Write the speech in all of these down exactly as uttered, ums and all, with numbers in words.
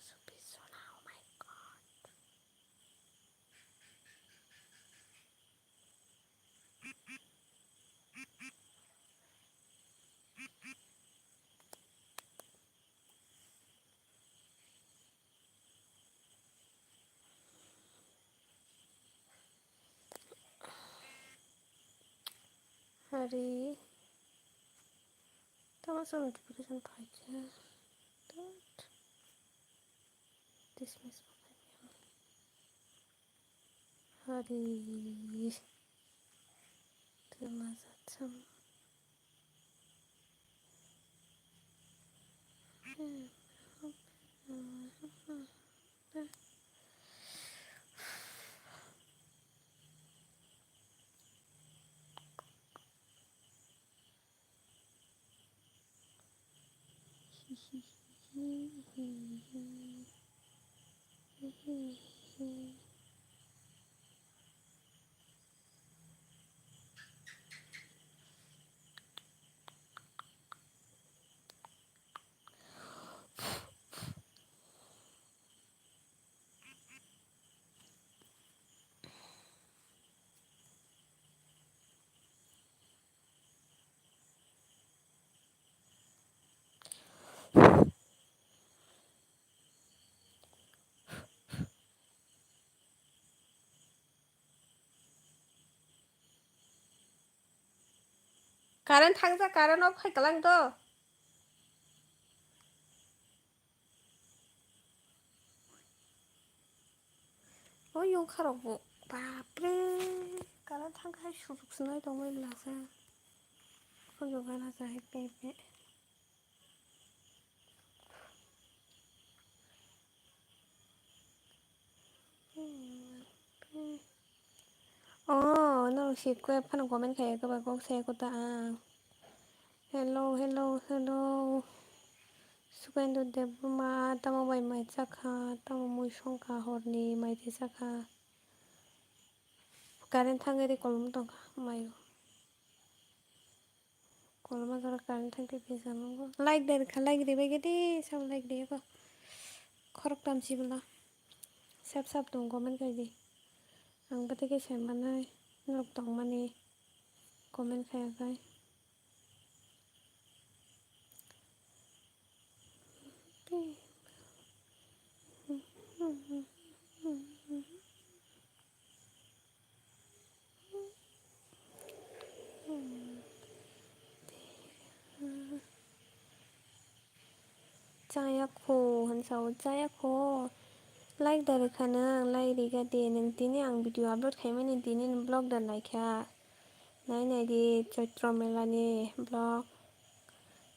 Supisona, oh my God. Hari. Tama sa notification phaikha. Tut. Dismiss phaikha. Hari. Tama sa. Current thangjak, current off khai kwlang do. O yongkha rok bo, bapre, current thang khai suruk sunai tongmani bwlasa. Khunju gana jahai pepe. Oh, no, si kue phano comment khaiya khe bai kok saya kota ang. Hello, hello, hello. Sukendra Debbarma, tamo bai mai chakha, tamo mui songkha horni mai twi chakha. Current thangwi ri kolom tongkha maio. Koloma jora current thangwi phi jano. Light de rikha, light ribai gede, sabo light de ko. Khorok tamsi bwla. Sep sap tong comment khai di. Ang bwtwi khe sai manai, norok tongmani comment khaiya khai. Chaya kho, hinsa o chaya kho. Like da rikha nang, like riga de nang. Tini ang video upload khaimani tini ni vlog da naikha. Nai nai di Chaitro Mela ni vlog.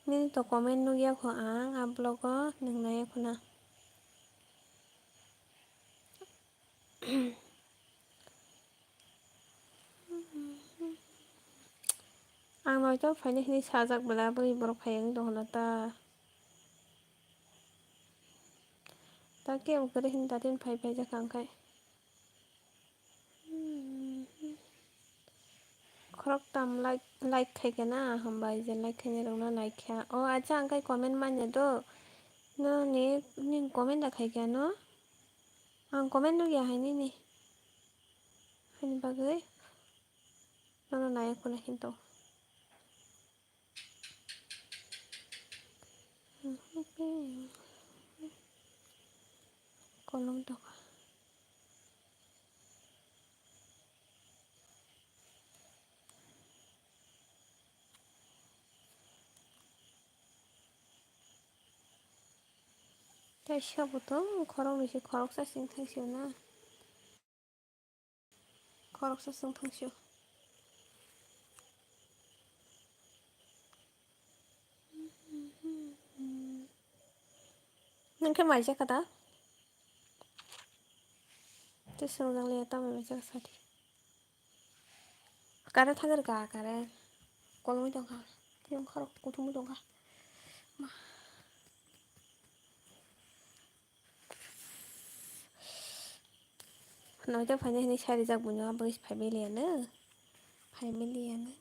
Nini to comment nugya kho ang a vlog o, nang nai kho na. Ang noito phaini hinwi sajak bwla bwrwi borok phai wng tongkha ta. Ta kebo kwrwi hinwi datin phai phai jakha ang khai. Khoroktham like, like khaikha na, hambai je like khainai rokno naikha. O acha ang khai comment manya do. Nini, nini comment da khaikha no? Ang comment nugya hai nini. Haini bagwi nono naiya khuna hinto. Kolom tongkha. Tei sabo to khoroknwi se khoroksa sing thang sio na. Khoroksa sung thang sio. Nang khe mai jakha da? Tei swngjak le tamo mai jakha sadi. Kare thang rwkha kare. Kolomwi tongkha. Tei khorok kuthumwi tongkha. Ma. Noito phainai hinwi sarijak buino, abo phai maliya no. Phai maliya no.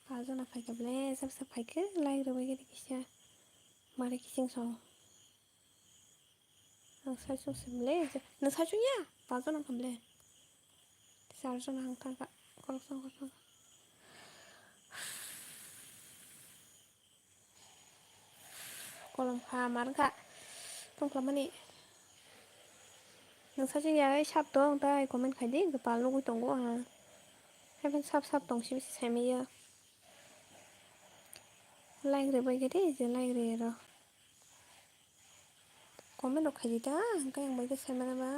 Pajana phaikha ble, sab sab phaikhe, like rwbaikhe kisa. Mari kising song. Ang saichung sim le. Nwng saichung ya? Pajon ang kam le. Charjon ang thangka. Kolok song kolok song. Kolom kha, mar kha. Tong kha mani. Nwng saichung ya, sap tong, tai comment khai di, gopal nugui tongo ha. Haikhe sap sap tong si bisi sai maya. Like rwbai khe de, je like rwya rw. Comment rok khai di ta, hwnkhe ang bai khe sai mana ba.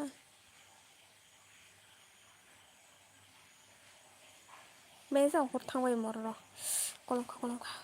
Mesa ongkhor thangbai morok rok. Kolom kha, kolom kha.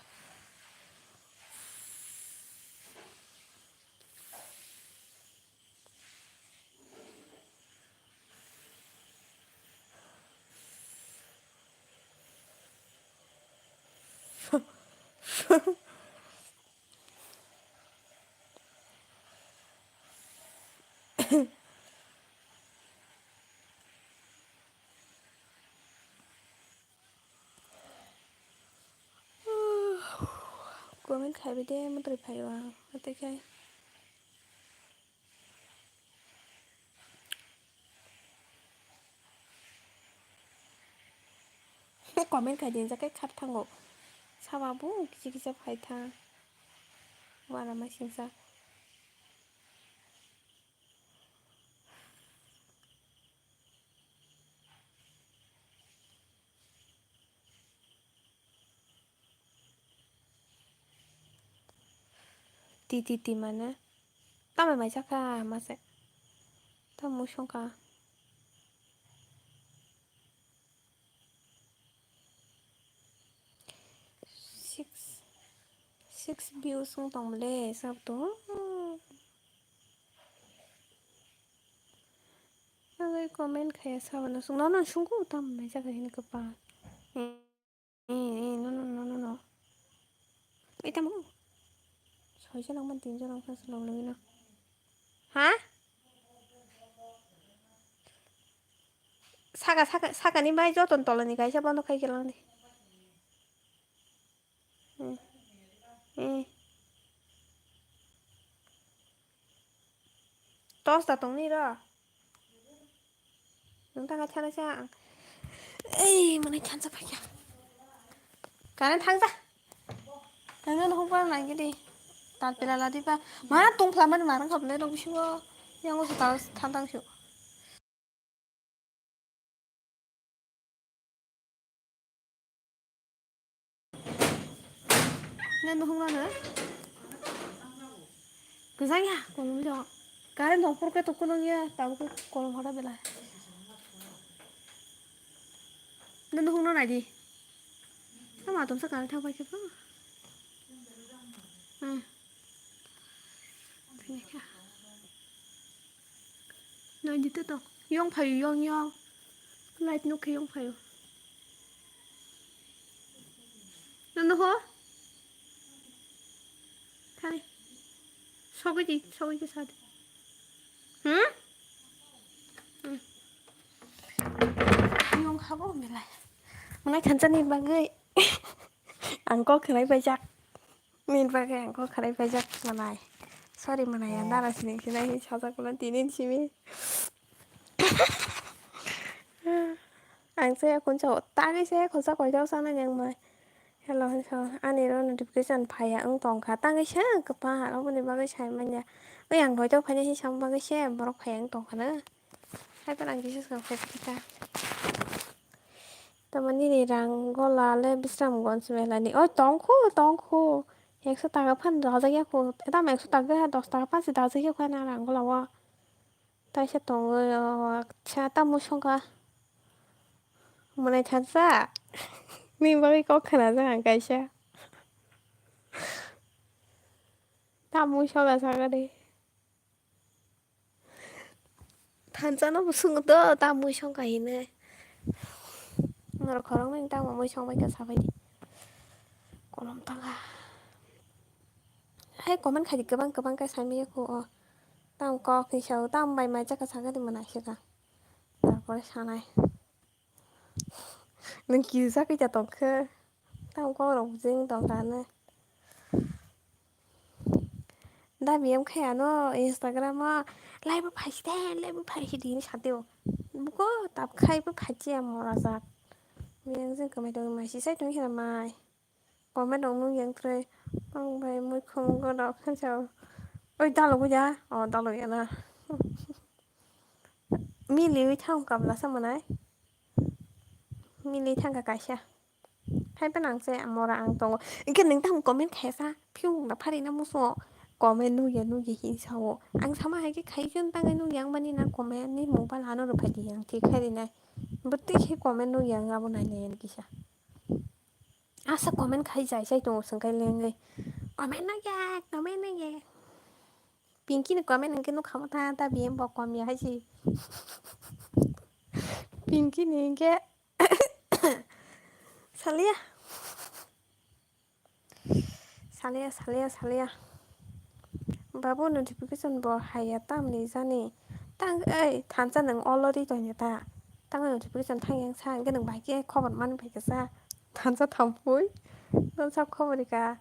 Comment khai bai de, motri phai o ang, tei khai. Comment khai di, hwnjak khe khar thango. Saba bo kisa kisa phai thang. Uanama singsa. Ti, ti, ti mane. Tamo mai chakha mase. Tamo songkha. Six, six views wng tongmole, sab to. Agoi comment khaya sabano sung, nono sungku tam mai jaga hini kwpal. Eh, eh, no, no, no, no, no. Oi, tamo. Soijon nang man, tinjon nang, paanch jon nang, logino. Ha? Saka, saka, sakani bai joton tolani kaisa bondo khai kelang di. Hmm. Hmm. Tos da tongni ro. Nung tanga chana cha ang. Ei, mane chansa paikha. Karen thangsa. Nang nang hokbar nang gidi. Tal pela ladi pa. Ma tong phla mani marang khap le rong bisingo. Yang usu tal thang thang su. Nang nuhung nang. Kwchang ya, kolom jok. Current nongkhor khe tongkhe nang ya, tabuk kolom hora belai. Nang nuhung nang naidi. Tamo atomsa current thang pai khe bo. Hmm. Thang ya kha. Naidi to to. Yong phaio, yong, yong. Light nuk khe yong phaio. Nang nuho? Thani. Sogwi di, sogwi di sadi. Hmm? Hmm. Yong habo belai. Mane khansa ni bagwi. Ang kok khnai paijak. Nini bagwi ang kok khnai paijak manai. Sorry manai, ang dara sini khnai sajak mano tini simi. Ang se kun sa tagi se khosa koi jau sana yang mai. Hello, hello. Ani ro notification phaiya wng tongkha. Tagi se kwpa aro boni bagwi sai manya. Oi ang roi to phaina se sam bagwi se borok phaiya wng tongkha na. Hai to ang kisa swkang phai kita. Tamani ni rang gola le Bisramganj mela ni. Oi, tongkhu, tongkhu. Ekso taka phan dajak ya khu. Tam ekso taka dos taka phan se dajak ya khu na rang gola o. Taisa tongo, acha, tamo songkha. Mwnai thansa. Ni bagwi kok khna jak ang kaisa. Tamo soga saga de. Thansa no bo sungo to, ta mui song kahini. Norok khoroknwi tamo mui song bai kha sabai di. Kolom tanga. Hai comment khai di kwbang kwbang khe sai maya kho o. Tam kok ni sao, tam bai mai chaka saka di mwnai sika. Tarpore sanai. Nwng kisa kisa tongkhe. Tam kok rok bujing tongkha ne. Da biyam khai ano Instagram o live bo phaisi de, live bo phaisi de hinwi satio. Buko tab khai bo phaisi ya mora jat. Biyang jeng kwmai tong ma si sai tong hira mai. Comment rok nung yang tre. Ang bai mui khum go rok khan chao. Oi dalo buja. O dalo ya na. Mili wi thang kabla sa manai. Mili thang ka kaisa. Hai pa nang se mora ang tongo. Engke neng tam comment khaisa. Phiung na phari na muso. Comment nu ya nu ya hin sao. Ang sama hai ke khai jun tangai nu yang mani na comment ni mobile ano ro phai di yang thik khai ri nai. Bwtwi khe comment nu yang abo nai nai kisa. Asa comment khai jai sai tongo swngkai lengwi. Comment no ya, comment no ya. Pinky ni comment hwnkhe nukha motha ta biyem bo kom ya hai si. Pinky ni hwnkhe salia. Salia, salia, salia. Babu notification bo haiya tamni jani. Tang ei thansa nang already tonya ta. Tang notification thang yang sa hwnkhe nang bai khe khobor man bai khe sa. Thansa thampui. Non sab khobor ka.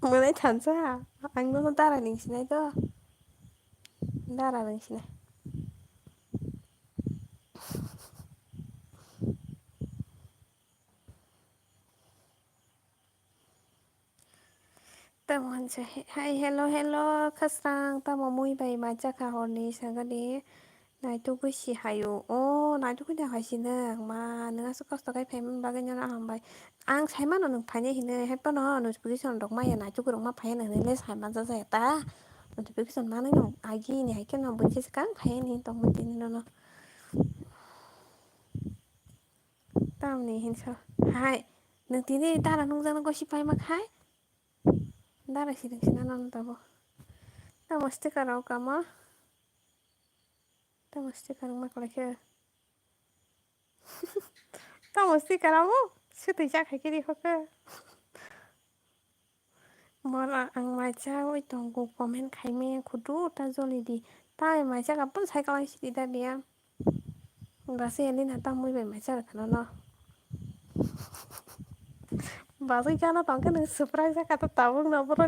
Mwnai thansa, ang nono dara ning sinai do. Dara ning sinai. Tamo hanse, hai, hello, hello, khasrang, tamo mui bai ma chakha horni sagani. Naitugwi si hayo. O, naitugwi da hai si nang ma, nang aswk kosto khai phaimani bagwi no hambai. Ang sai mano nang phainai hinwi, hai phano notification rok maya naitugwi rok ma phaiya nang hinwi le sai manjak jaya ta. Notification manwi no agi ni hai khe no buji swkang phaiya ni tongma tini nono. Tamni hinsa. Hai, nang tini dara nungjakno gosi paima khai? Dara si nang sina nono tabo. Tamo sticker rok kama. Tamo sticker wngma kwlai khe. Tamo sticker abo swtwi cha khai khe ri kho khe. Mora ang mai chawi tongo comment khai me khudu ta joli di. Tai mai cha ka pun sai kwlai si di da biya. Basi eli na ta mui bai mai cha rwkha nono. Basi cha na tong khe nang surprise kha ta tabuk no boro.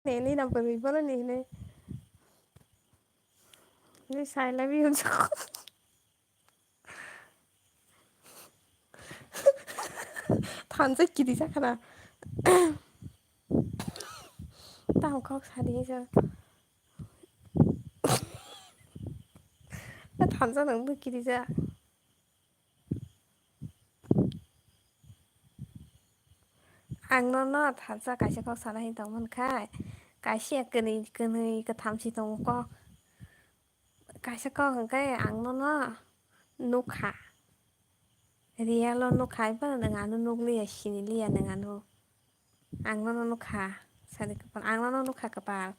Nini na bwrwi bono nini. Ni sai love you. Thansa kiri jakana. Tamo kok sadi ja. Thansa nang bw kiri ja. Ang nono thansa kaisa kok sana hini tongmani khai, kaisa kwnwi, kwnwi, kwtham si tongo kok. Kaisa kok hwnkhe ang nono nukha. Real o nukha, hai phano nwng ano nukliya, siniliya nwng ano. Ang nono nukha, sadi kwpal, ang nono nukha kwpal.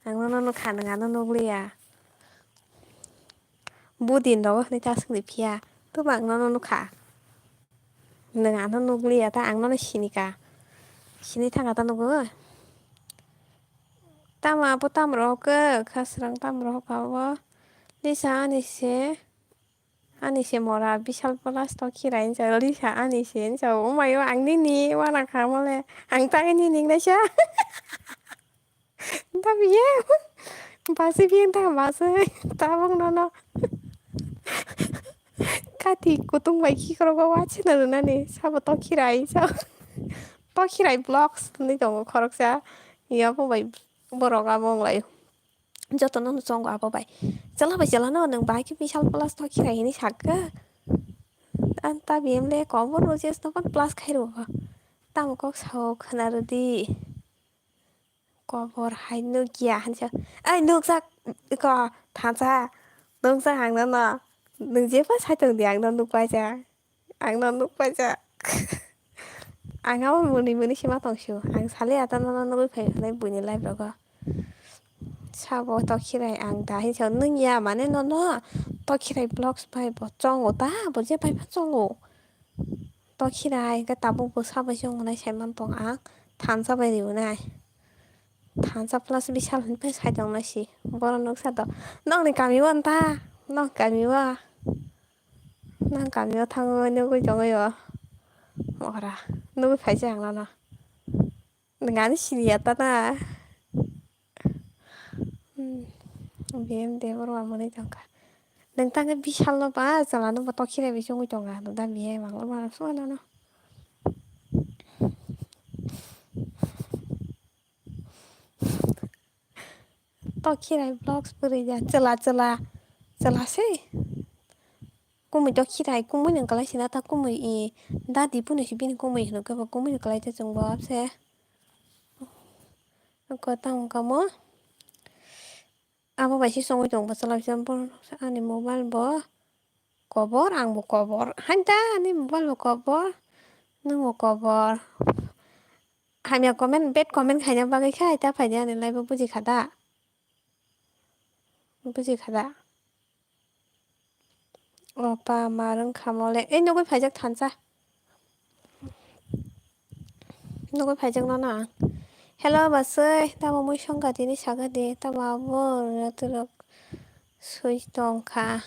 Ang nono nukha, nwng ano nukliya. Budin rogo hwnwi ta swngdi phiya, tubang nono nukha. Nwng ano nukliya ta, ang nono sinika. Sini thangkha ta nugo. Tamo abo tamo rohok khe, khasrang tamo rohok abo. Lisa ani se. Ani se mora bisal plus to khirai hinsa Lisa ani se hinsa umayo ang nini wana kha mole ang tangwi nini wngnaisa. Tabiye basi biyen ta basi tabuk nono kati kutung bai khikrok o wachina rwnani sabo to khirai hinsa to khirai vlogs hinwi tongo khoroksa yabo bai borok abo wng lai. Jotono no chongo abo bai. Chwla bai chwla no nwng bahai khe bisal plus to khirai hinwi sakha. Ang ta biyem le kobor rw jes no plus khai rw. Tamo kok sao khwna rw di. Kobor hai nukya hinsa. Ai nukjak ko thansa. Nukjak ang no no. Nwng jeba sai tong di ang no nukpaijak. Ang no nukpaijak. Ang abo mwnwi mwnwi se ma tong sio. Ang sale ata no no nugwi phai phanai buini live rogo. Sabo tokhirai ang da hinsa nung ya mane no no tokhirai vlogs bai bo chongo ta bo je bai pha chongo. Tokhirai hwnkhe tabuk bo sabo se wngnai sai man tong ang thansa bai riwnai. Thansa plus bisal hinwi sai tong nai si. Borok nuksa to. Nokni kami o wng ta? Nok kami o? Nang kami o thangwi nugwi tongwi o. Ora, nugwi phaisa ang nono. Nwng ani siniya ta na. Hmm, B M de borok manwi tongkha. Nwng tangkhe bisal no ba, chwla no bo tokhirai bai chongwi tonga. Ano da B M ang ma suka nono. Tokhirai vlogs pwrwi ya. Chwla, chwla, chwla se. Kumui tokhirai, kumui nwng kwlai sina ta kumui i. Dadi phunui si bini kumui hwnwi khe bo kumui ni kwlai ta chwng bo abse. Ko tamo kamo. Abo bai si songwi tong bwsala bisa borok ani mobile bo kobor, ang bo kobor. Hain ta ani mobile bo kobor, nwng bo kobor. Hamya comment, bad comment khaina bagwi kha, ta phaidi ani live o buji kha da? Buji kha da? Opa ma rwng kha mole. Ei nugwi phaijak thansa. Nugwi phaijak nono ang. Hello basai, tamo mui songkha tini sakha di, tamo abo rwtwrok swi tongkha.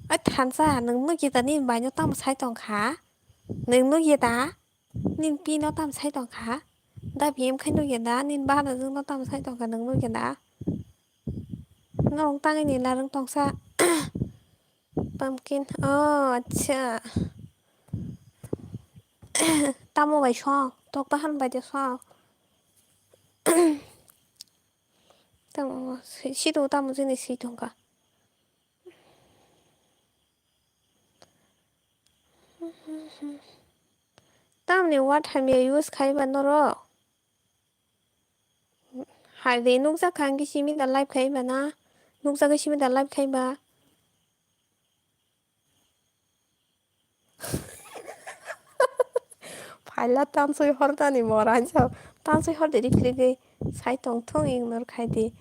Ai thansa, nwng nugya da nini bai no tamo sai tongkha? Nwng nugya da? Nini pi no tamo sai tongkha? Da B M khai nugya da? Nini bahanajwk no tamo sai tongkha nwng nugya da? Norok tangwi ni narwng tongsa. Pumpkin. Oh, acha. Tamo bai song. Tok bahan bai de song. Tamo si, si do tamo jini si tongkha. Tamni what hamya use khai ba norok? Hai de nukjak kha ang khe simi da live khai ba na? Nukjagwi simi da live khai ba? Phaila tansoi hor tani mora jao. Tansoi hor de ri philip de sai tong thung ignore khai di.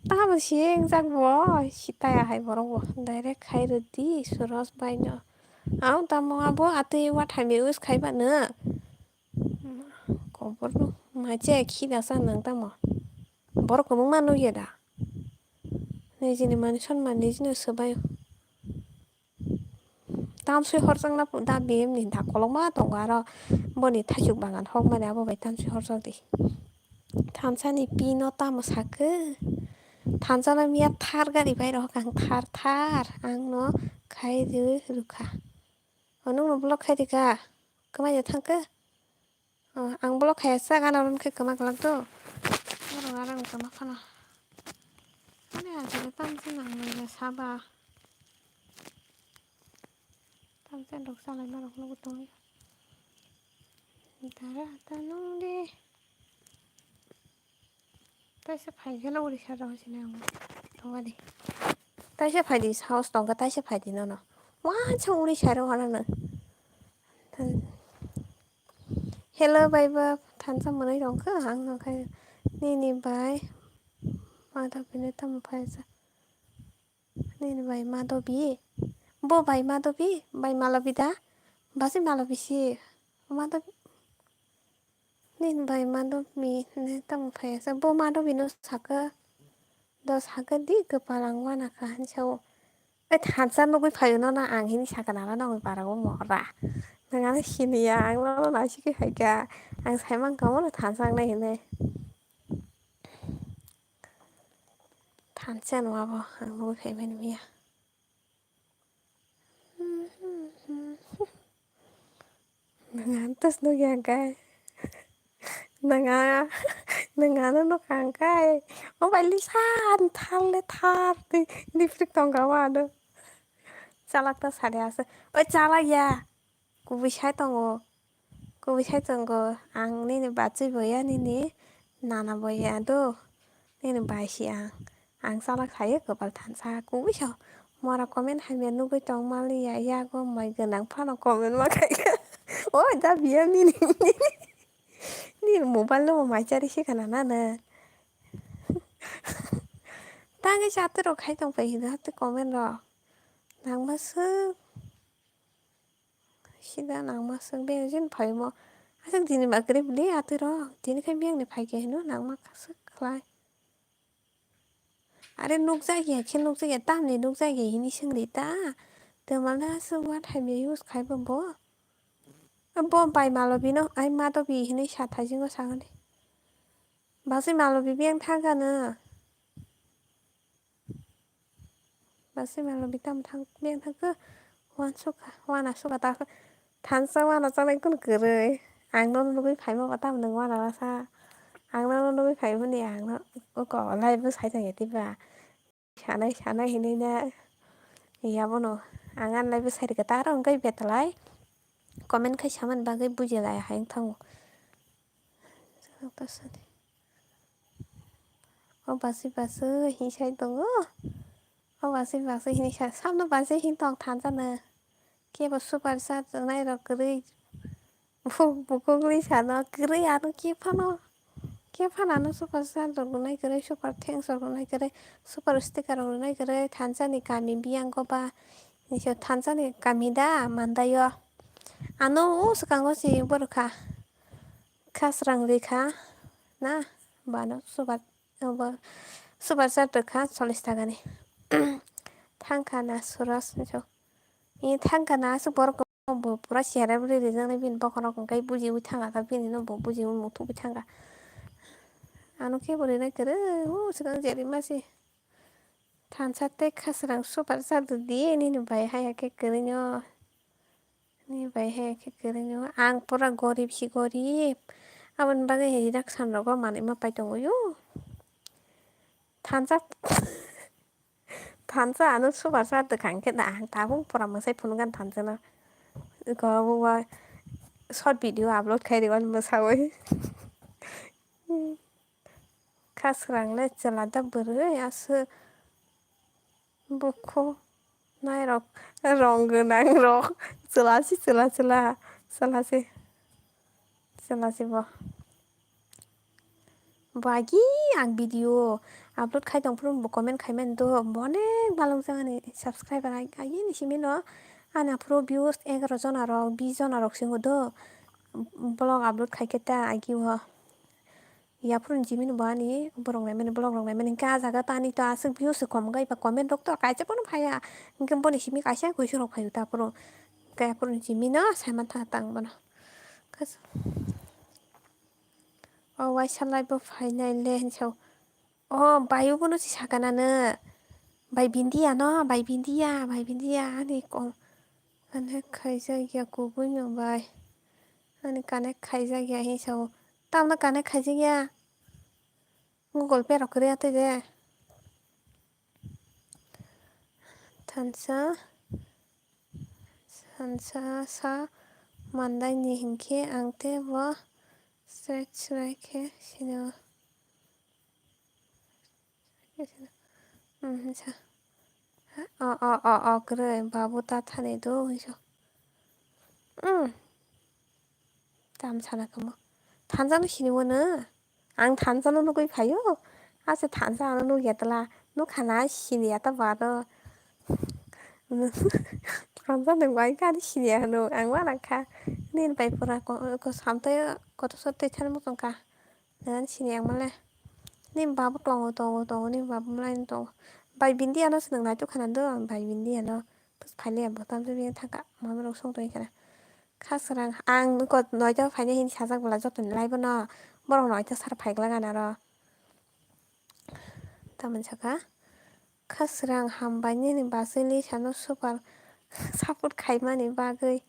Tamo si wngjak bo, si taya hai borok bo. Direct khai rwdi Suros bai no. Ang tamo abo atwi wathaimi use khai ba no. Kobor no. Mache khida sa nang tamo. Borok kwbangma nukya da. Nijini man sonma nijino swbai. Tamsui horjakna da B M ni da kolokma tongo aro boni thaichuk bagan hokmani abo bai tamsui horjak di. Thansani pi no tamo sakhe? Thansano miya thar gari bai rohok ang thar thar ang no khai rwui rwkha. O nwng no block khai rwkha? Kwmai ya thangkhe? Oh, ang block khai asa gana ron khe kwma kwlak do. Oro aro ang kwma phano. Ani ajole tamsui nang nang ya saba. Tamsui rok salai ma rok nugo tongwi. Dara ta nung de. Taisa phai gelo uri sa rok sini ang. Tongwa de. Taisa phai di saos tongkha taisa phai di nono. Wansa uri sa rok ano. Hello, bai ba, thansa mwnai rok kha, ang no khai nini bai ma da bini tamo phai sa. Nini bai ma dobi? Bo bai ma dobi? Bai ma lobi da? Basi ma lobi si. Ma dobi? Nini bai ma dobi ne tamo phai sa. Bo ma dobi no saka. Do saka di kwpal ang wana kha hinsa o. Ai thansa nugui phaio no na ang hini saka nala nogoi para o mora. Nang ano siniya ang no no naisiki phaika. Ang saimang kamo no thansa ang nai hinai. Thansa no abo ang nugui phaimani miya. Nang ano tos nugya kai. Nang a, nang ano no kang kai. O bai lisan thar le thar di, di frik tong ka wa do. Chalak ta sari ase. Oi chalak ya. Kubui sai tongo. Kubui sai tongo. Ang nini bachwi boya nini nana boya do. Nini bai si ang. Ang chalak sayo kwpal thansa kubui sao. Mora comment hamya nugui tong maliya yago mai gwnang phano comment ma khaikha. Oi da biya nini. Nini mobile no mai chari si khana na na. Tangwi chatwi rok khai tong pai hino hati comment rok. Nangma swk. Sida nangma swk beng jin phaimo. Aswk dini ba kwrwi bwlwi atwi rok. Dini khai beng ni phaikhe hino nangma swk khlai. Are nukjak ya khe nukjak ya tamni nukjak ya hini swngri ta. Twmana aswk ma thaimya use khai bo bo. Bo bai malobi no, ai ma dobi hinwi sa thaisingo sagani. Baswi malobi biyang thangkha na. Baswi malobi tamo thang, biyang thangkha. Wan sukha, wana sukha ta. Thansa wana chanai kun kwrwi. Ang no nugwi phaima ba tamo nwng wana wasa. Ang no nugwi phaimani ang no uko live bo sai tongya tiba. Sanai sanai hinwi na. Yabono ang anlai bwsai rwkha ta aro wngkha betalai comment khai samani bagwi buji laiya hai wngthango. O basi basi hinsai tongo. O basi basi hinsai samno basi hin tong thansa na. Kebo super chat rwnai rok kwrwi. Bukungni sano kwrwi ano kiphano, kiphano ano super chat rok rwnai kwrwi, super thanks rok rwnai kwrwi, super sticker rok rwnai kwrwi, thansa ni kami biyang goba, thansa ni kami da mandaio. Ano o swkango si borokha, khasrang rikha na, bano super, super chat rwkha chollish taka ni. Thangkha na suros, thangkha na aswk borok. Bo pura chera bwrwi rijak nai bini bokhorok hwnkhe bujiwi thangkha ta bini no bo bujiwi muthungwi thangkha. Ano khe bo rinai kwrwi o swkang jerwi mase thansa tei khasrang super chat rwdi nini bai haya khe kwrwi no nini bai haya khe kwrwi no ang pura gorib si gorib aboni bagwi ridak san rogo manwi ma pai tongwi o thansa. Thansa ano super chat rwkha hwnkhe da ang tabuk pura mwsai phunukgani thansa no. Eko bo short video upload khai rwmani mwsawi. Khasrang le chwla da bwrwi aswk bukhu nairok rong gwnang rok chwla si chwla chwla chwla si chwla si bo. Bo agi ang video upload khai tong phuru bo comment khai mani do, bo onek balok jagani subscriber agi ni simi no ani aphuru views egaroh jona rok, bish jona rok se wngo do vlog upload khai khe ta agi o. Yaphuru ni simi no bo ani borok nai mani vlog rok nai mani hwnkhe ah jaga to ani to aswk views se kom wngkha eba comment rok to kaisa phano phaiya hwnkhe boni simi kaisa kuisu rok phaio ta aphuru hwnkhe aphuru ni simi no sai mantha tang bono. O waisa lai bo phainai le hinwi sa o. O bai o bono si sakha nano. Bai bindiya no, bai bindiya, bai bindiya ani ko connect khaijak ya kubui no bai. Ani connect khaijak ya hinwi sa o. Tamno connect khaijak ya. Google Pay rok kwrwi ya tei de. Thansa, thansa sa mandaini hinkhe ang tei bo straight swrai khe sinio. Hmm, hinsa. O, o, o, o, kwrwi, babu ta thani do, hinsa. Hmm. Tam sana kamo. Thansa no sini wano. Ang thansa no nugwi phaio. Ase thansa ano nugya tala. Nukha na sini ya ta baro. Thansa no bai ka sini ya no. Ang wana kha. Nini bai pura ko, ko samtai ko to sotai thani mo tongka. Nang sini ang male. Nini babu tongo, tongo, tongo, nini babu mlaino tongo. Bai bindi ano se nang naituk khana do, bai bindi ano. Pus phali ya botam se bini thangka. Mama rok song tong khana. Khasrang ang nuko noito phaina hini sajak bwla jotoni lai bono. Borok noito sar phaikla gana ro. Tamoni saka. Khasrang hambai nini bachwi lisano super support khaimani bagwi.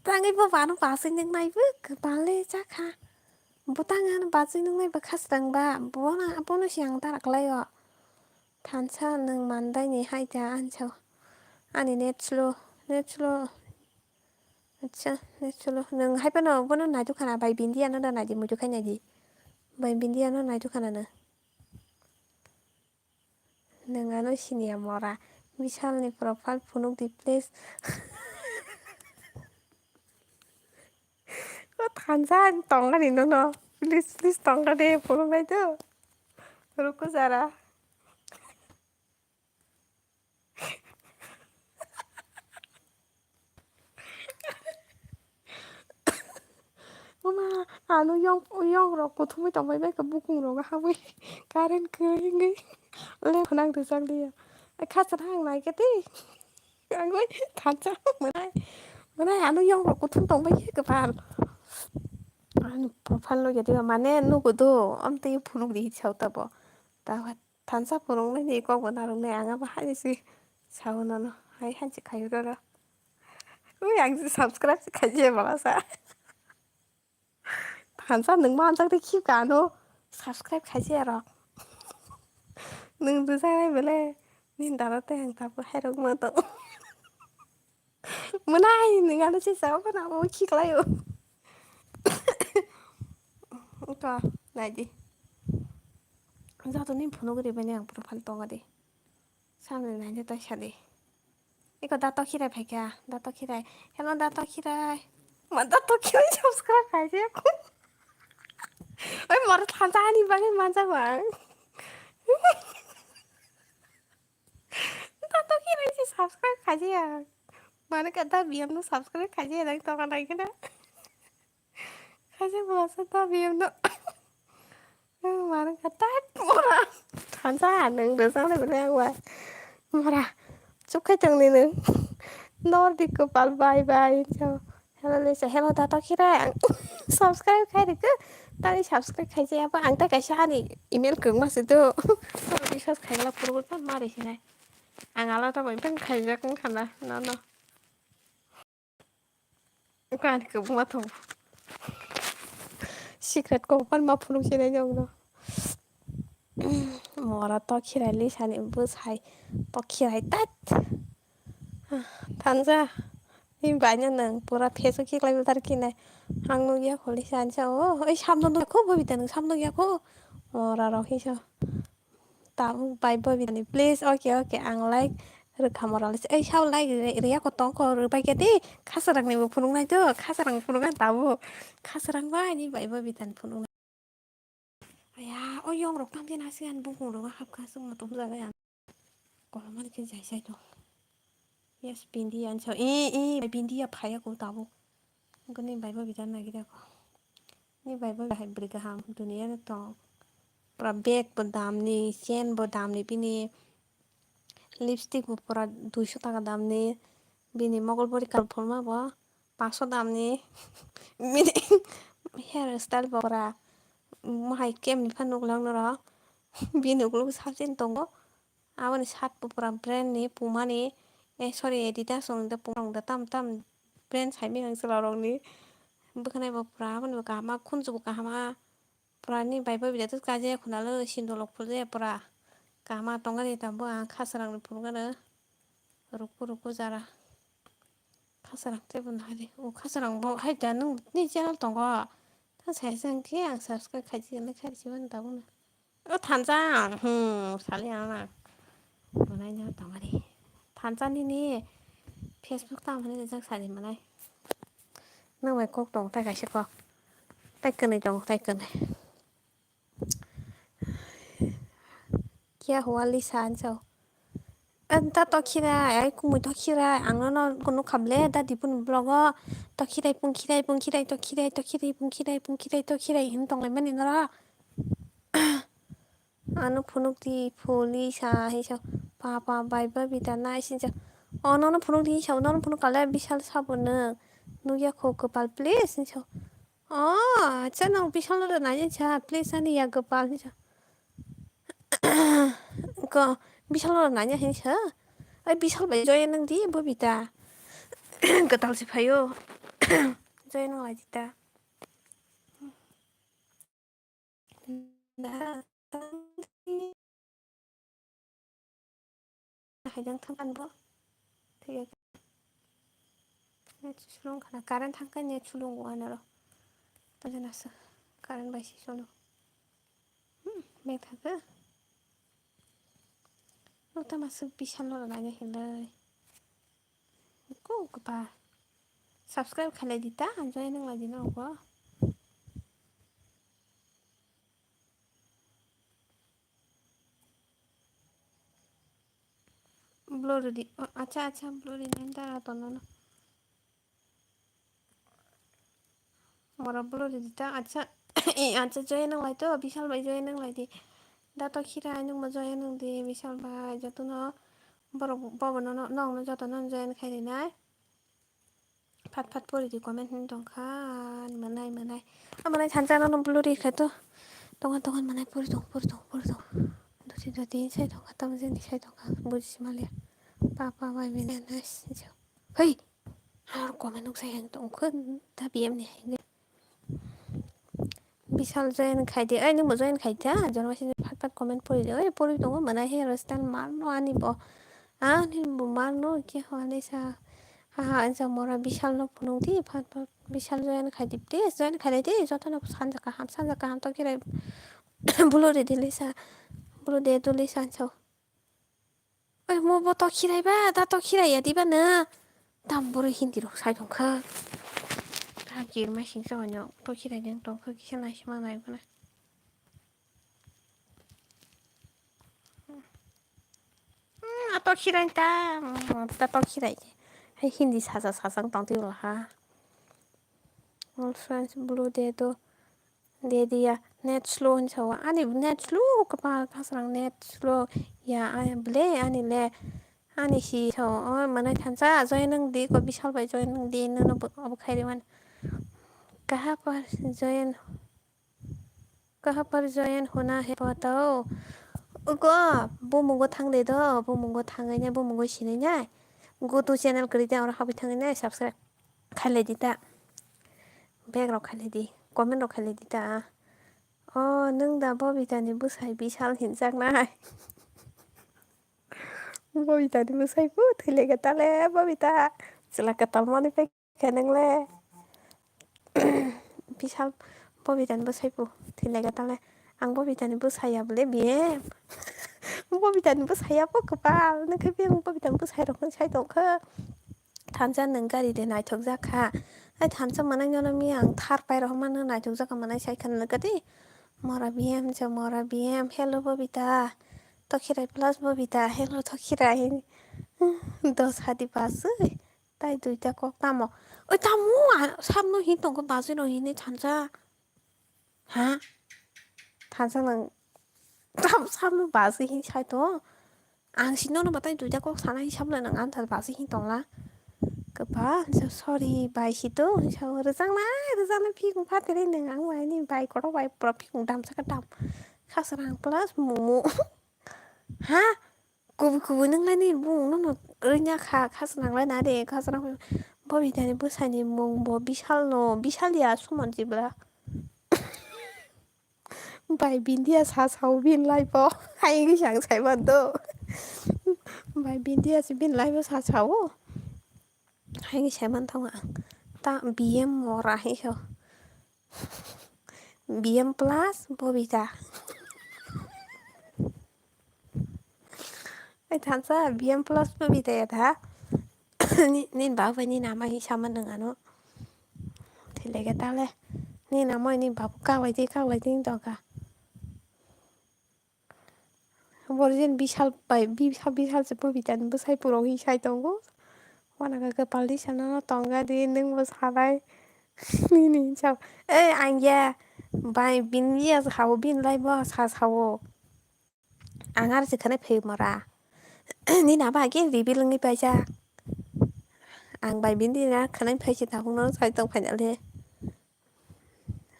Tangwi bo bano bachwi nuknai bo kwbale chakha. Bo tangwi ano bachwi nuknai ba khasrang ba. Bono, bono se ang dara kwlaio. Thansa nwng mandaini hai ta ansa. Ani net slow, net slow. Acha, net slow. Nwng hai phano bono naituk khana bai bindi ano da naidi muitu khai naidi. Bai bindi ano naituk khana no. Nwng ano siniya mora. Bisalni profile phunuk di please. O thansa ani tongani nono. Please, please tongani phunuk nai do. Ruko jara. Mama, ano yong, yong rok kuthumui tongbai bai kha bukung rogo habwi current kwrwi wngwi le phwnang rwchak liya. Khachana ang nai khe tei. Ang oi thansa mwnai. Mwnai ano yong rok kuthum tong bai khe kwpal. Ani profile no yadi mane nugo do, amtwi phunuk di sao tabo. Ta thansa phunuk nai ni kok bo narwk nai ang abo hai si sao nono. Hai hai si khayo roro. Ui ang si subscribe si khaji bala sa. Thansa nwng manjak de khip kha ano subscribe khaji aro. Nwng rwjak nai bele. Nin dara te ang tabo hai rok ma tong. Mwnai nwng ano se sao phano abo khiklaio. Wngkha naidi. Joto ni phunuk ribani ang profile tongo di. Samni naidi tei sadi. Iko dato khirai phaikha, dato khirai. Hello dato khirai. Ma dato khirai subscribe khaijak. Oi moro thansa ani bagwi manjak bang. Dato khirai se subscribe khaijak. Mane kata biyam no subscribe khaijak nang tonga nai kheno. Khaijak bwlasa ta biyam no. Mane kata mora. Thansa nang rwsa le bele wa. Mora. Chukhe tongni nang. Nor di kopal bye bye. Hello Lisa, hello dato khirai ang subscribe khai rikha. Tani subscribe khai jaya ba ang ta kaisa ani email kwrwngma se do. Biswas khai gala purbo ta mari sinai. Ang ala ta bai peng khai jak wng khana. No no. Kan kwbangma thong. Secret kok pan ma phunuk sinai jong no. Mora to khirai Lisa ni bwsai to khirai tat. Thansa, ni baino nwng pura Facebook khiklai butar kinai. Ang nugya kholi sansa, o, oi samno nugya kho, Bobita nwng samno nugya kho. Mora rok hinsa. Tabuk bai Bobita ni, please, okay, okay, ang like rwkha mora le. Ei sao like re-, reya ko tong ko rwbai khe di. Khasarang ni bo phunuk nai to, khasarang phunuk nai tabuk. Khasarang bai ni bai Bobita ni phunuk nai. Aya, o yong rok tam jena siyan bukung rok hapkha sung ma tum jaga ya. Kolomani khe jai sai to. Yes, bindi ansa. E, e, bindi ya phaya ko tabuk. Gani bai Bobita nagi da ko. Ni bai Bobita hai bwrwi kaham dunia no tong. Pura bag bo dam ni, chain bo dam ni bini. Lipstick bo pura duiso taka dam ni. Bini mogol bori kal phulma bo. Paso dam ni. Bini hair style bo pura. Mo hai kem ni phan nuk lang noro. Bini ukuluk sajen tongo. Aboni shirt bo pura brand ni Puma ni, eh, sorry, Adidas ni da, Puma ni da, tam tam brand sai manya chwla rok ni. Bwkhwnai bo pura aboni bo kaham, khunju bo kaham, pura ni bai Bobita to kajaya khuna lo, sindolok phulje pura kaham tongani. Tambo ang khasarang ni phunukgano ruku ruku jara. Khasarang tei bo nahari. O khasarang bo hai da nwng ni channel tongo. Ta sai se hwnkhe ang subscribe khaijak nai khaijak mani tabukno. O thansa, hmm, sali ang na. Manai na tongari. Thansa nini Facebook tam hwnwi rijak sadi manai. Nang bai kok tong tai kaisa kok. Tai kwnwi tong tai kwnwi. Kya hua Lisa ansa. Anta to khirai, ai kumui to khirai, ang no no kunu khable da dipun blogo to khirai pung khirai pung khirai to khirai to khirai pung khirai pung khirai to khirai hin tong lai mani nora. Ano phunuk di phuli sa hi sa papa bai Bobita nai sin sa. Ono no phunuk di sa, ono no phunuk kale bisal sabo no nugya kho kopal please sin sa. Oh, acha nang bisal no nai sa please ani ya kopal hin sa. Ko bisal no nai hin sa. Ai bisal bai join nang di Bobita. Gatal si phayo. Join nang lai di ta. Haidang thangkan bo. Thik age. Net sulung khana current thangkan net sulung o anaro. Tajana sa current bai si sono. Hmm, bek thangka. Nokta masuk bisal no nanya hilai. Ko kapa. Subscribe khalai di ta, join nang lai di no ko. Blur di. Oh, acha, acha, blur di nang ta to no. Mora blur di ta, acha. Eh, acha, join nang lai to, bisal bai join nang lai di. Da to khira ai nang ma join nang di, bisal bai, joto no. Borok bobo nono, nokno jotono join khai rinai. Phat phat pori di comment hin tongkha, mwnai mwnai. A mwnai thansa nono blue ri khe to. Tongo tongo mwnai pori tong, pori tong, pori tong. Doti doti sai tongkha, tamo jeni sai tongkha, buji maliya. Papa bai bini nai sinjo. Hei! Ar comment nuk sai yang tongkha, ta B M ni hai. Bishal join khai di, ai nwngbo join khai di, ha, join khai di, phat phat comment pori di, oi, pori tongo, mwnai he rostan marno ani bo, ani bo marno, ke ho ani sa, ha, ha, ani sa mora Bishal no phunuk di, phat phat Bishal join khai di, please, join khai di, joto no sanja kaham, sanja kaham to kirai, bulu de di lisa, bulu de do lisa, ani sa. Oi, mo bo to khirai ba, da to khirai ya di ba na. Tam boro Hindi rok sai tong kha. Ta jir ma sing sa wanyo to khirai jeng tong kha kisa nai sima nai bana. Hmm, a to khirai ta, hmm, ta to khirai. Hai Hindi saja sajang tong ti ha. All friends blue de do. Dedia, net slow hinwi sao. Ani net slow kwpal khasrang net slow. Ya, ani ble, ani le. Ani si sao. O, mwnai thansa, join nang di, ko Bishal bai join nang di, nono bo, obo khai rwmani. Kaha par join, kaha par join hona hai pata ho? Ugo, bumungo thang de do, bumungo thangwi nai, bumungo sinwi nai. Go to channel kwrwi de, oro habwi thangwi nai, subscribe. Khailai di ta. Bag rok khailai di. Comment rok khailai di ta. O, nwng da Bobita ni bwsai Bishal hinjaknai. Bobita ni bwsai bo thwilaikha tale Bobita. Chwla kwtal mani pai kha nwng le. Bishal Bobita ni bwsai bo thwilaikha tale. Ang Bobita ni bwsai ya bole B M. Bobita ni bwsai ya bo kwpal. Nwng khe ang Bobita ni bwsai rok sai tong kha. Thansa nwng gari de naithok jak kha. Ai thansa mwnai nono mi ang thar pai rok mano naithok jak kha mwnai sai kha nang kati. Mora B M se mora B M. Hello Bobita. Tokhirai plus Bobita. Hello Tokhirai. Dos hadi pasui. Tai duita kok tamo. Oi tamo a, samno hin tongo bazui no hini thansa. Ha? Thansa nang. Tam samno bazui hin sai to. Ang si nono batai duita kok sana hisab le nang anta bazui hin tongla. Kwpal, so sorry, bai si to, so rwjaknai, rwjaknai phikung phatere nang ang bai ni bai kotor bai pura phikung damsa ka dam. Khasrang plus mumu. Ha? Kubui kubui nang lai ni bung nono rwnya kha, khasrang lai na de, khasrang Bobita ni bwsai ni mung bo Bishal no, Bishal ya sumon jibla. Bai Bindia sa sao bin lai bo. Hai wngwi ang sai man do. Bai Bindia se bin lai bo sa sao. Hai wngwi sai man tongo ang. Ta B M mora hai so. B M plus Bobita. Ai thansa B M plus Bobita ya tha. Ni, ni baba ni nama hi sama nang ano. Thilege tale. Ni nama ni babu kaklai di, kaklai di tongka. Borjin Bishal bai, Bishal, Bishal se Bobita ni bwsai puro hi sai tongo. Wana ka kwpal di sana no tongga di, nung bo sabai. Ni ni sao. Eh, ang ya. Bai, bin ya sao, bin lai bo sa sao. Ang ar se khana phai mora. Ni na ba ke reveal ngi paisa. Ang bai bin di na khana phai se tabung no sai tong final de.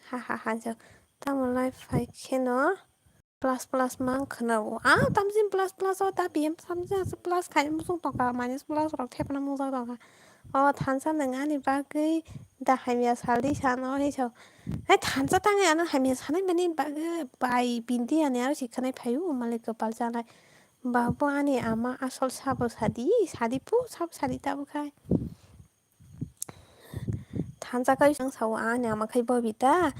Ha ha ha jo. Tamo lai phai kheno. Plus plus mang khana o. Ah, tamjin plus plus o ta B M samjin plus khai musung tongka minus plus rok thepna mung tongka. O thansa nang ani bagwi da hamya saldi sano hinwi sao. Hai thansa tangwi ano hamya sanai mani bagwi bai bindi ani aro sikhanai phaio malik kwpal chanai. Babu ani ama asol sabo sadi, sadi pu sabo sadi tabo khai. Thansa khai sang sao ani ama khai Bobita,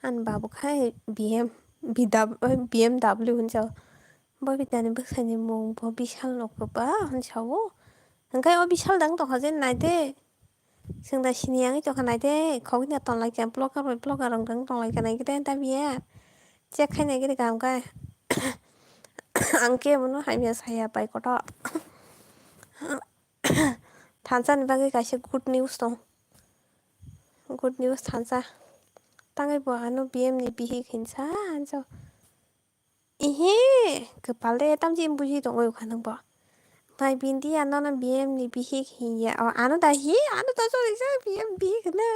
ani babu khai B M, B W, B M W hinwi sao. Bobita ni bwsai ni mung bo Bishal no kwba hinwi sao. Hwnkhe o Bishal dang tongkha je nai de. Chwng da sini yangwi tongkha nai de, khogwi na tonglai kha, vlogger bai vlogger rok dang tonglai kha nai khe de, da biya. Check khai nai khe de kam khai. Ang khe bono hamya saya bai kotor. Thansa ni bagwi kaisa good news tong. Good news thansa. Tangwi bo ano B M ni bihik hinsa hinsa. Ihe, kwpal de tamjin buji tongwi kha nang bo. Nai Bindia nono B M ni bihik hinya. O ano da hi, ano da jori jak B M bihik hinwi.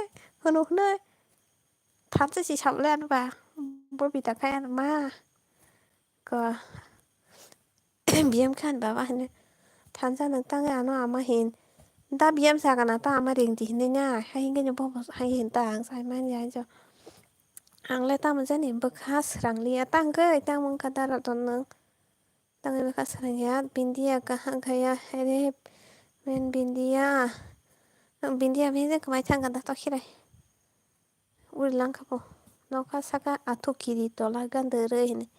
Hunu hinwi. Thansa si sabole ano ba. Bo bita khai ano ma. Ko. B M khan baba hinwi. Thansa nwng tangwi ano ama hin. Da B M sakana ta ama ring di hinwi na. Hai hinwi bo hai hin ta ang sai man ya jo. Ang le tamo jani bwkha srang liya tangwi tamo wngkha dara ton nwng. Tangwi bwkha srang ya Bindia kaham khaya. Ere men Bindia. Ang Bindia bhejeng kwmai thangkha da tokhirai. Uri langkha bo. Nokha saka athuk kiri tola gandere hinwi.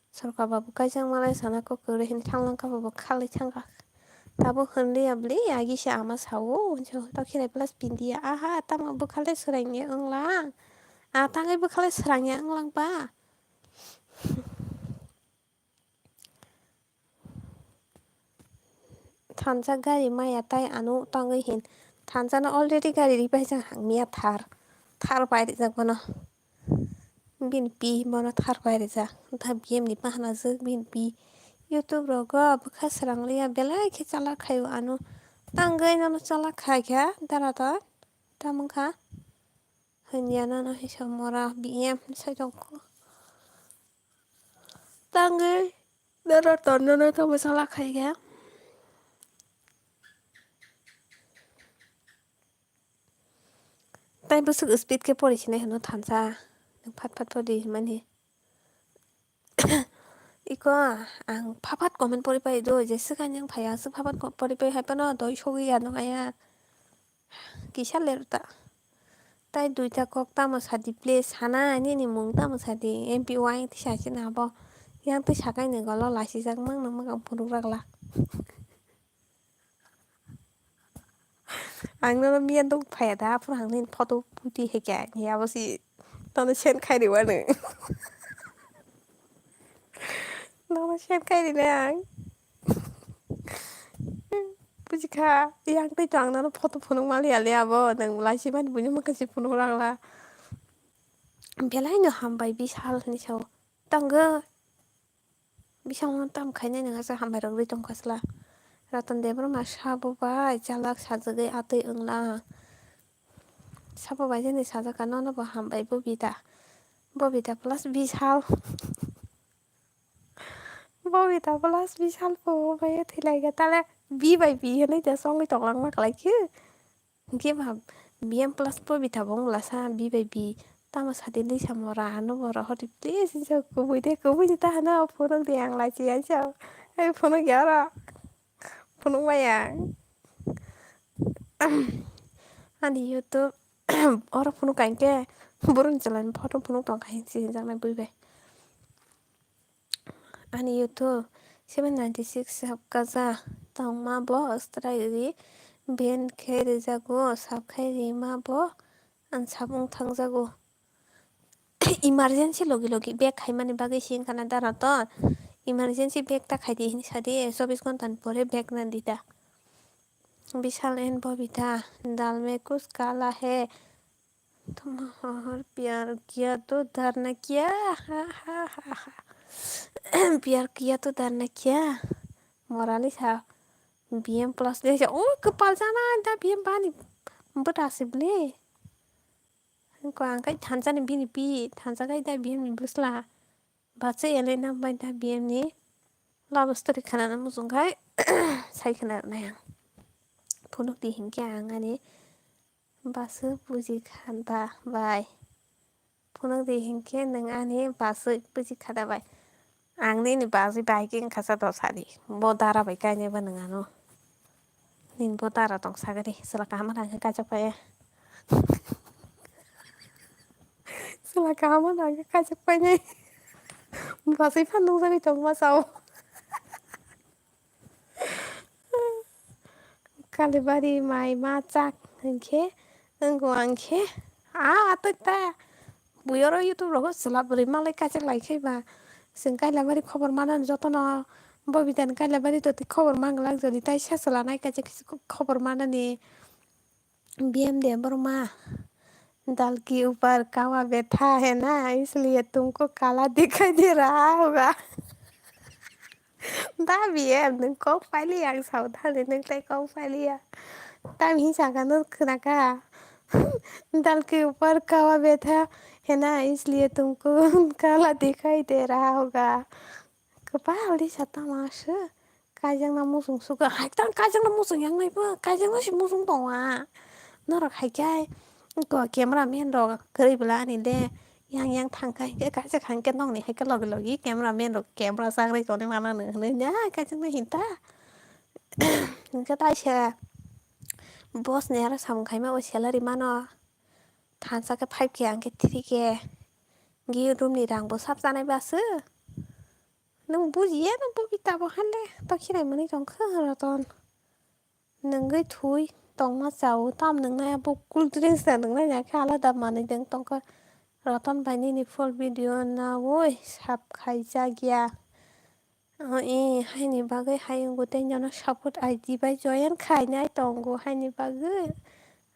Sorkar babu kaijak malai sana kok kwrwi hinwi thang langkha bo khalwi thangkha. Tabuk hinliya bli agi se ama sao hinwi tokhirai plus Bindia. Aha tamo bwkhale srang ya wnglang. A tangwi bwkhale srang ya wnglang ba. Thansa gari maya tai ano tangwi hin. Thansa no already gari ripai jang hangmiya thar. Thar pai rijak bono. Bini pi bono thar pai rijak. Da B M ni bahana jwk bini pi. YouTube rogo bwkha srang liya belai khe chalak khaio ano. Tangwi nono chalak khai kha dara to. Tamung kha. Hanya nono hisa mora B M sai tongkho. Tangwi dara to nono tamo chalak khai kha. Tai bwswk speed khe pori sinai hwno thansa. Nwng phat phat pori hinmani. Iko ang phat phat comment pori pai do, je swkang yang phai aswk phat phat ko-, pori pai hai phano doi sogwi ya nung aya. Kisa ler ta. Tai duita kok tamo sadi please sana nini mung tamo sadi M P Y tisa sina abo. Yang twi sakai ni golo lasijak mang nang mang phunuk ragla. Ang nono miya nuk phaiya da, aphuru ang nini photo phuti hai khe, ni abo si tono send khai rwani. Nono send khai rwni ang. Buji kha, yang twi to ang nono photo phunuk mali ya le abo, nang laisi mani buini mwkhang si phunuk rangla. Belai no hambai Bishal hinwi sao. Tangwi. Bisingtwi tam khainai nwng aswk hambai rwgwi tongkha sla. Ratan Debbarma sabo bai chalak sajagwi atwi wngla. Sabo bai jani sajak kha nono bo hambai Bobita. Bobita plus Bishal. Bobita plus Bishal bo bai thwilaikha tale bi bai bi hinwi da songwi tonglang ma kwlai khe. Hwnkhe ba B M plus Bobita bo wngla sa B bai B. Tamo sadi lisa mora ano borok hoti please hinsa kubui de kubui de ta hano phunuk de ang lai chiya hinsa. Ai phunuk ya oro. Phunuk maya. Ani YouTube oro phunuk ka hinkhe boroni chwla ni photo phunuk tongkha hinsi hinjaknai bui bai. Ani YouTube seven ninety six subscriber tongma bo strai ri ban khe rijago, subscribe rima bo ang sabung thangjago. Emergency logi logi back khaimani bagwi si wngkha na dara ton. Emergency back ta khaidi hinwi sadi, chobbish ghonta ni pore back na dita. Bishal and Bobita, dal mein kuch kala hai. Tum aur pyar kiya to dharna kiya? Ha, ha, ha, ha. Pyar kiya to dharna kiya? Morali sa B M plus de sa. Oh, kwpal jana da B M bani. Bwta se ble. Ko ang kai thansa ni bini pi, thansa kai da B M ni bwsla. Bacha ele nam bai da B M ni love story khana na muchung khai sai khana na yang. Phunuk di hinkhe ang ani baswk buji kha da bai. Phunuk di hinkhe nwng ani baswk buji kha da bai. Ang nini baswk bai khe wngkha sa do sadi. Bo dara bai kainai ba nwng ano. Nini bo dara tong sagari. Chwla kaham rang khe kaichak pai. Chwla kaham rang khe kaichak painai. Baswk phan nungjagwi tongma sao. Kalibari mai ma chak hinkhe wngkha ang khe a atwi ta bui oro YouTube rogo chwla bwrwi malai kaichak lai khe ba chwng Kailabari khobor manani jotono Bobita ni Kailabari to twi khobor manglak jodi tai sa chwla nai kaichak khobor manani. B M Debbarma, dal ke upar kawa betha hai na, isliye tumko kala dikhai de raha hoga. Da B M, nwng kok pailiya, ang sao thani nwng tei kok pailiya. Tam hi saka no khwnaka. Dal ke upar kawa betha hai na, isliye tumko kala dikhai de raha hoga. Kwpal di sa tama se. Kaijakna muchung suka. Hai tang kaijakna muchung yang nai bo. Kaijakna si muchung tonga. Norok hai khe ko camera man rok kwrwi bwla ani de. Yang yang thang kha hinkhe kaisa kha hinkhe nokni hai khe logi logi camera man rok camera chagri tongwi mano hwnwi ya kaijakna hinta. Hinkhe taisa boss ni aro samung khaima bo salary mano. Thansa khe five K ang khe three K. Gi room ni rang bo sap chanai ba se. Nwng bujiya nwng bo bita bo hale to khirai mani tong kha Roton. Nwngwi thui tongma chao tam nwngnai abo cool drinks da nwngnai ya khe alada manwi deng tongkha. Roton bai nini full video nawoi sap khaijak ya. Oh, eh, haini bagwi hayung bo tei nono support I D bai join khainai tongo haini bagwi.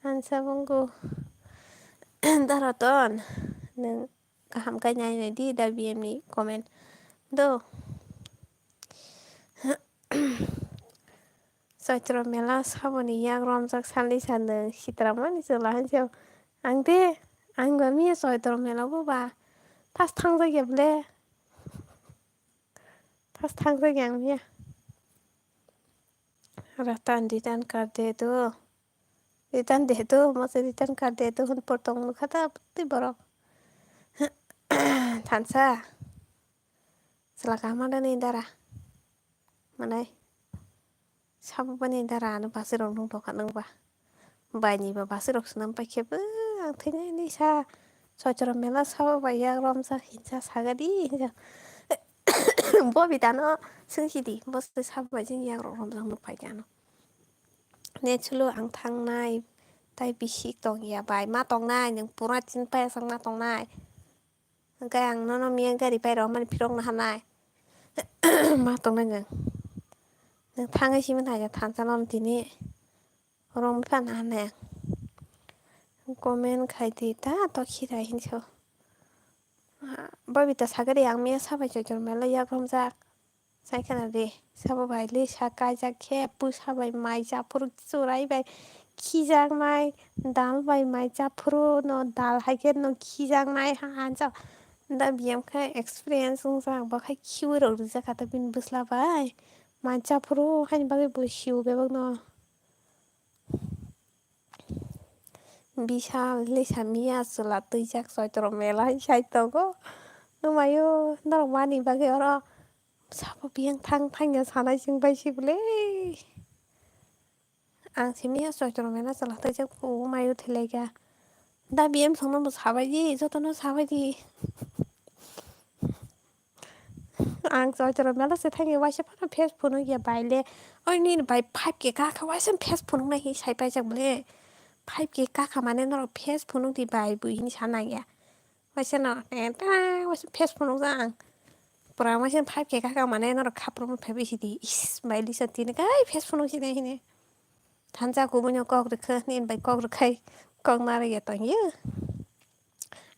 Ansa bwngo. Da Roton, nwng kaham khe nai nai di da B M ni comment. Do. Chaitro mela saboni yak romjak salni sa nwng sitramani chwla hanjao. Ang de, ang ba miya Chaitro mela bo ba. Pas thangjak ya ble. Pas thangjak ya ang miya. Ratan return card de do. Return de do, masa return card de do, hun por tong nukha ta twi borok. Thansa. Chwla kaham da ni dara. Manai. Sabo bani dara ano basirok nung tongkha nung ba. Baini ba basirok swnam paikhe bo ang thwinani sa Chaitro mela sabo bai yak romsa hinsa sagadi hinsa. Bo bidano swngsidi bo sabo bai jeng yak romsa nung paikhe ano. Ne chwlo ang thangnai tai bisik tongya bai ma tongnai nwng pura chin paya sang ma tongnai. Hwnkhe ang nono miya gari pai rw mani phirok no hanai. Ma tongnai nwng. Nwng thangwi simi thangya thansa nono tini. Romwi phano hanai ang. Comment khai di ta to khirai hinso. Bobita sagari ang miya sabai Chaitro mela yak romjak. Sai khana de, sabo bai lisa kaijak khe, pusa bai mai chaphuru, churai bai khijaknai, dal bai mai chaphuru, no dal hai khe no khijaknai, ha, ha, cha-, da B M khe experience wngjak, bo khai khiui rok rijak kha ta bini bwsla bai, mai chaphuru haini bagwi bo sio bebak no. Bisal lisa miya chwla twijak Chaitro mela hai sai tongo. Numaio norok mani bagwi oro sabo biyang thang thangya sanai chwng bai si bwle. Ang simi ya Chaitro mela chwla twijak phuo maio thwilaikha. Da B M songno bo sabaidi, jotono sabaidi. Ang Chaitro mela se thangwi waisa phano face phunukya bai le. Oi nini bai five K kakha waisa face phunuknai hi sai paijak bole. Five K kakha mane norok face phunukdi bai bui hini sa nangya. Waisa no, eh, ta, waisa face phunukjak ang. Pura waisa five K kakha mane norok khaprokma phaibai sidi. Is, bai lisa tini kai face phunuk sidi hini. Thansa kubuino kok rwkha, nini bai kok rwkhai, kok narwkya tongya.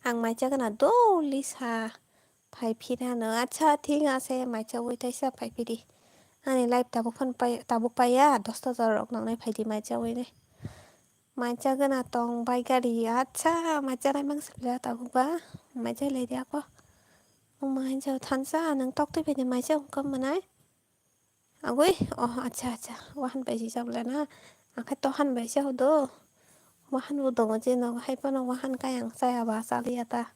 Ang mai chakna do lisa. Phai phirano, acha, thik ase, mai chaui taisa phai phiri. Ani life tabuk phan pai-, tabuk paiya, dosta jorok nangnai phaidi mai chaui nai. Mai chagana tong bai gari, acha, mai chanai mangsa pila tabuk ba, mai chai lai dia ko. O mai chao thansa, nang tok twi phaidi mai chao kam manai. Agoi, oh, acha, acha, wahan bai si chablana. Ang khe tohan bai si hodo. Wahan bo tongo je nogo hai phano wahan kayang chaya ba chaliya ta.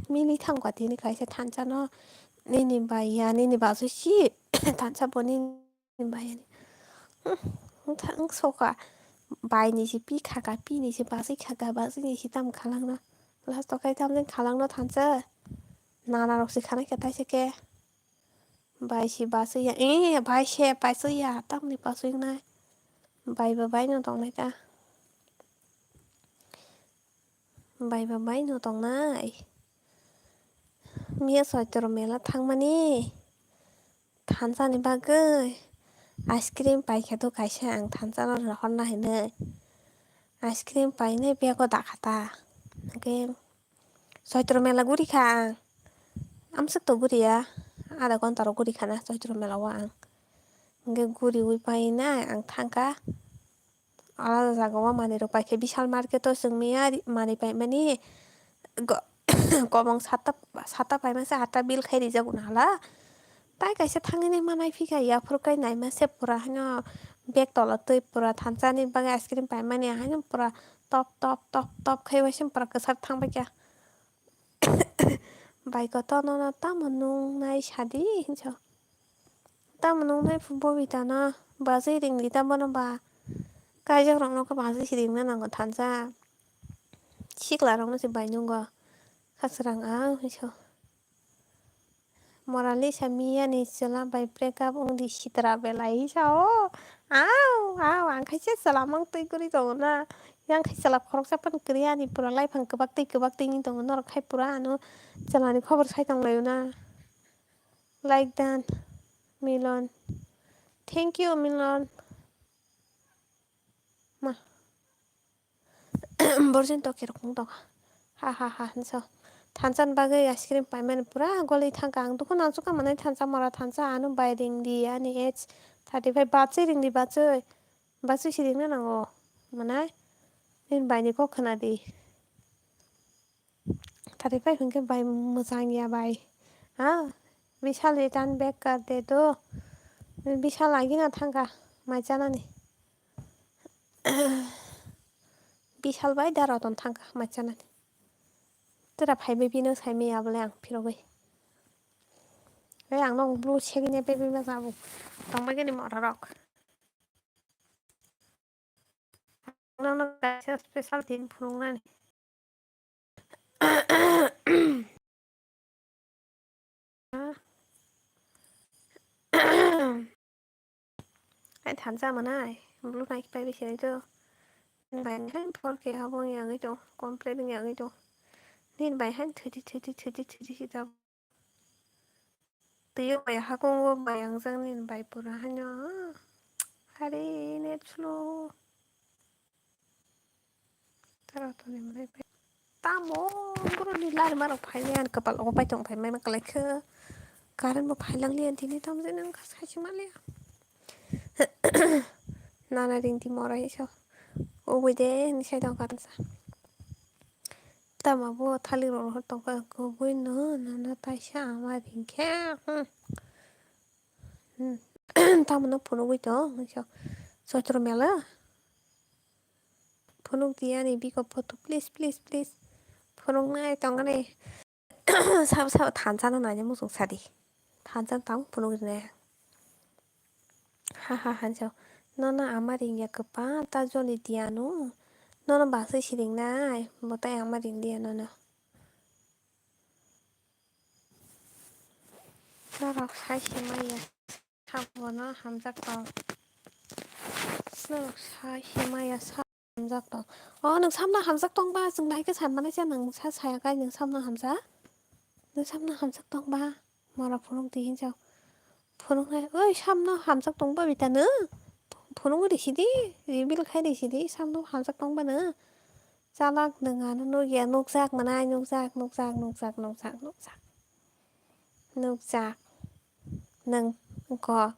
Mili thangkha tini kaisa thansa no nini bai ya, nini basu si thansa bo nini bai ya ni. Hmm, thang soka bai ni si pi khaka, pi ni si basi khaka, basi ni si tam khalangna. Last o kai tam jeng khalangno thansa. Nana rok si khanai khe taisa khe. Bai si basui ya, eh, bai se basui ya, tamni basui nai. Bai ba bai no tongnai ta. Bai ba bai no tongnai. Miya Chaitro mela thangmani thansa ni bagwi ice cream paikha to kaisa ang thansa no rohorna hinwi. Ice cream painai bego dakha ta. Hwnkhe Chaitro mela guri kha ang. Amswk to guriya. Ada gonta rok guri khana Choitro mela o ang. Hwnkhe guriwi paina ang thangkha. Alada jaga o manwi rok paikhe Vishal market o chwng miya ri-, manwi paimani go-, kobong satta, satta paimase atta bill khai rijak unahala. Tai kaisa thangwi naima naiphikha yaphuru kai naimase pura haino bag tola twi pura thansa ni bagwi ice cream paimani haino pura top top top top khai waisa pura kwchar thangbaikha. Bai kotor nono tamo nungnai sadi hinso. Tamo nungnai phu Bobita no bachwi ringdi ta bono ba. Kaijak rokno khe bachwi si ringna nango thansa. Sikla rokno se bai nungo. Khasrang ang hinso. Moralisa miyani chwla bai break up wngdi sitra belai hinsa o. Au, au, ang khaisa chwla mang twi kwrwi tongo na. Yang khai chwla khoroksa phano kwrwi ani pura laiphang kwbak twi kwbak twi wngwi tongo. Norok khai pura ano chwlani khobor sai tong laio na. Like done, Milon. Thank you, Milon. Ma. Borjin to kerok wng tong. Ha ha ha hinso. Thansa ni bagwi ice cream paimani pura goli thangkha. Ang dukhu nansukha manai thansa mora thansa ano bai ringdi ani age thirty five bachwi ringdi bachwi. Bachwi si ringna nango. Manai nini bai ni kok khwnadi. Thari pai hwnkhe bai mwchang ya bai. Ha? Bishal return back kar de do. Bishal agina thangkha mai chanani. Bishal bai da Roton thangkha mai chanani. Tera phai bai bino sai maya bole ang phirogwi. Ei ang nok blue segini baby ma jabu. Tongbai gini mora rok. Nono kaisa special din phunuknani. Ai thansa manai, blue nai pai bisi rai to. Bai ni hai four K habo wngya wngwi to, complete wngya wngwi to. Nini bai hai thwdi thwdi thwdi thwdi si ta. Twiyo bai hakungo bai ang jang nini bai pura haino. Hari net slow. Tara toni mwnai pai. Tamo boroni lari marok phainai ani kwpal obo pai tong phai mai ma kwlai khe. Current bo phai lang liya tini tamo jani wngkha sai se ma liya. Nana ringdi morai so. Oboi de hinwi sai tong kha sa. Tamo bo thalik rok hor tong kha kubui no nana taisa ama ringkhe. Hmm. Hmm. Tamo no phunugui tong hinwi so. Choitro mela. Phunuk di ani biko photo please please please. Phunuknai tongani. Sabo sabo thansa no naina muchung sadi. Thansa no tamo phunuk rinai. Ha ha hansa. Nono ama ringya kwpal ta joli di ano. Nono bachwi si ringnai. Bo tai ama ringdi ano no. Norok sai se maya sabono hamjak tong. Norok sai se maya sabo hamjak tong. O nwng samno hamjak tong ba? Chwng bahai khe sai manai se nwng sa saya kai nwng samno hamjak? Nwng samno hamjak tong ba? Mora phunuk di hinjak. Phunuknai, oi samno hamjak tong ba bita nwng? Phunuk ri sidi, reveal khai ri sidi, samno hamjak tong ba nwng? Chalak nwng ano nukya, nukjak mwnai, nukjak, nukjak, nukjak, nukjak, nukjak. Nukjak. Nwng ko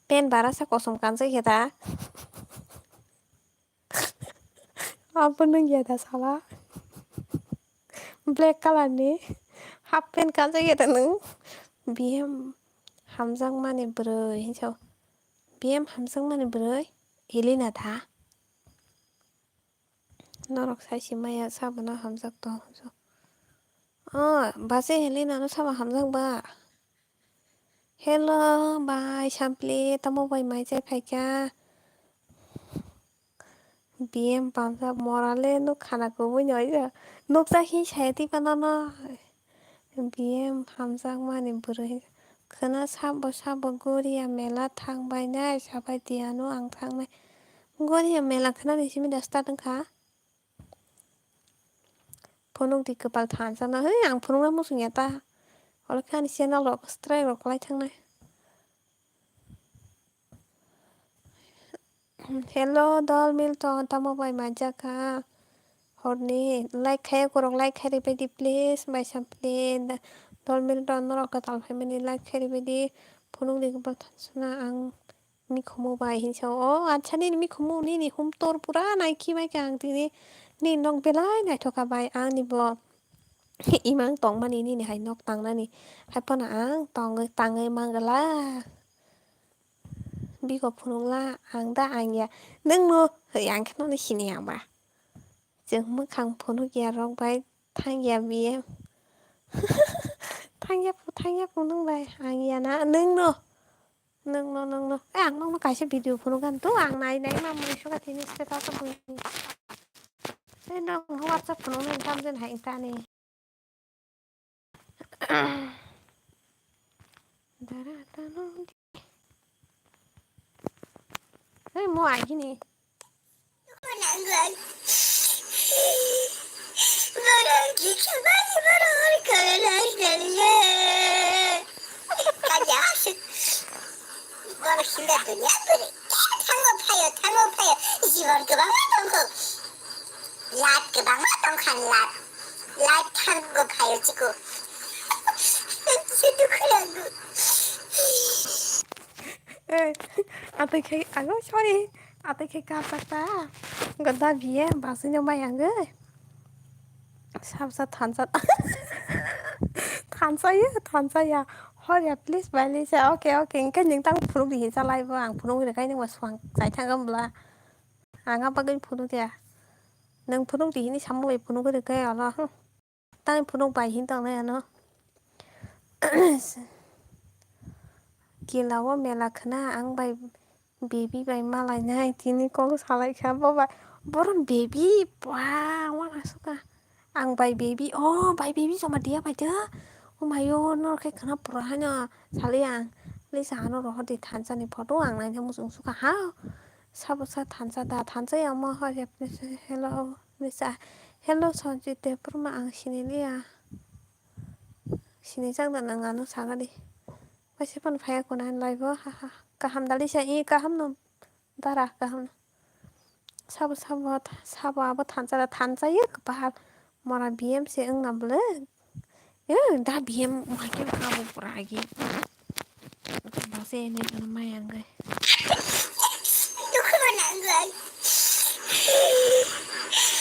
pen bara sa kosom kanjak ya da? Abo nwng ya da sala? Black color ni half pant kanjak ya da nwng? B M hamjakmani bwrwi hinsa. B M hamjakmani bwrwi Elena da? Norok sai se maya sabono hamjak tong. O, bachwi Helena no sabo hamjak ba? Hello, bai, Sampli, tamo bai mai chai phaikha? B M pamjak mora le nuk khana kubui no ya. Nukjak hi saya tiba nono. B M hamjakmani bwrwi khwna sabo sabo Goria mela thang bainai sabai di ano ang thangnai. Goria mela khwnani simi da start wngkha. Phunuk di kwpal thansa no, hei ang phunukna muchung ya ta. Oro khe ani channel rok strike rok kwlai thangnai. Hello dol Milton, tamo bai manjak kha? Horni like khai, borok like khai ribai di please, bai Sampli. Dol minute o norok kwtal phaimani like khairibadi phunukdi kwbang thansana ang mikhumu bai hinsa o. O acha nini mikhumu nini humtor pura naikhi maikha ang tini nini nok belai naithokha bai ang nibo imang tongmani nini hai nok tangnani haiphano ang tongwi tangwi mangwla. Biko phunukla ang da ang ya. Nwng no hoi ang khe nono sini ang ba. Chwng mwkhang phunuk ya rok bai thang ya biye. Thang ya phu, thang ya phu nwng bai ang ya na nwng no. Nwng no, nwng no. Eh, ang nokno kaisa video phunuk gan to ang nai nai ma mui suka tini status o bui. Eh, nwng WhatsApp phunuk nang tam jen hai tani. Dara tano di. Hei, mo agini. Borok hinda dunia bwrwi. Thango phaio, thango phaio. Jibon kwbangma tongkho. Life kwbangma tongkha, life. Life thango phaio chikon. Situ khulangdu. Eh, atwi khai, ago, sorry. Atwi khai kasak ta. Goda biye, basino mai ang, eh. Sabsa thansa. Thansa ya, thansa ya. Hor ya, please, bai, please. Okay, okay. Engke ning tang phunuk di hinsa lai bo. Ang phunuk di kai ning bo suang chai thang bla. Ang apa kai phunuk ya. Nang phunuk di hini samu bai phunuk di kai ala. Hmm. Tang phunuk bai hin tang nai ano. Kila o mela khna ang bai Baby bai malai nai tini kok salai kha bo bai. Boron baby ba wana suka. Ang bai baby, oh, bai baby joma dia bai da. Oh my, oh, nor khe khna pura haino sali ang. Lisa ano rohor di thansa ni photo ang nai muchung suka ha. Sabo sa thansa da, thansa ya mo ha ya. Hello, Lisa. Hello, Sanjit Debbarma, ang sini liya. Sini jak da nang ano saga di. Kaisa phano phaiya khuna hinlai bo, ha, ha. Kaham dali sa, i kaham no dara, kaham no. Sabo, sabo, sabo abo thansa da thansa ye bahal. Mora B M se wngna bwle. Eh, da B M ma khe abo pura agi. Bose ene jono maya wngwi. Dukhu bo nangwi.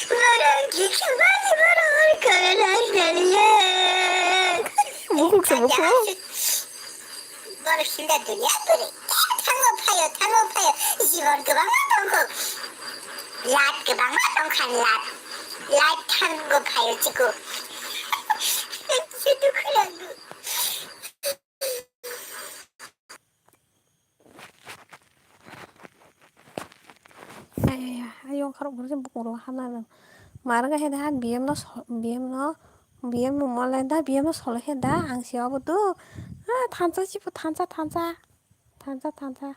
Borok gikhe bani borok hor khe lai daliye. Bukuk se bukuk. Borok hinda dunia bwrwi. Thango phaio, thango phaio. Jibon kwbangma tongkho. Life kwbangma tongkha, life. Life thango phaio chikon. Situ khulangdu. Ayaya, ayong kharok burjing bukung rok hana nang. Marwng khe da B M no so-, B M no, B M no mole da, B M no solo khe da, ang se obo do. Ah, thansa sibo, thansa, thansa. Thansa, thansa.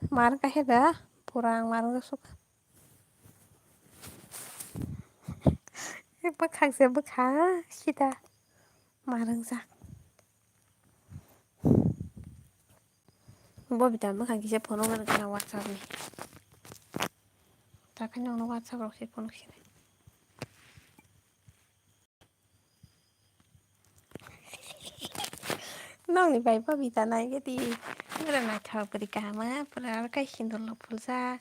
Marwng khe da, pura ang marwng suk. Bwkhak se bwkha, sida. Marwng jak. Bo bita bwkha kisa phone rwgwi rwkha WhatsApp ni. Takhai nokno WhatsApp rok se phone khe. Nokni bai bo bita nai khe di. Pura naithok bwrwi kahama, pura aro kai sindor lok phulsa.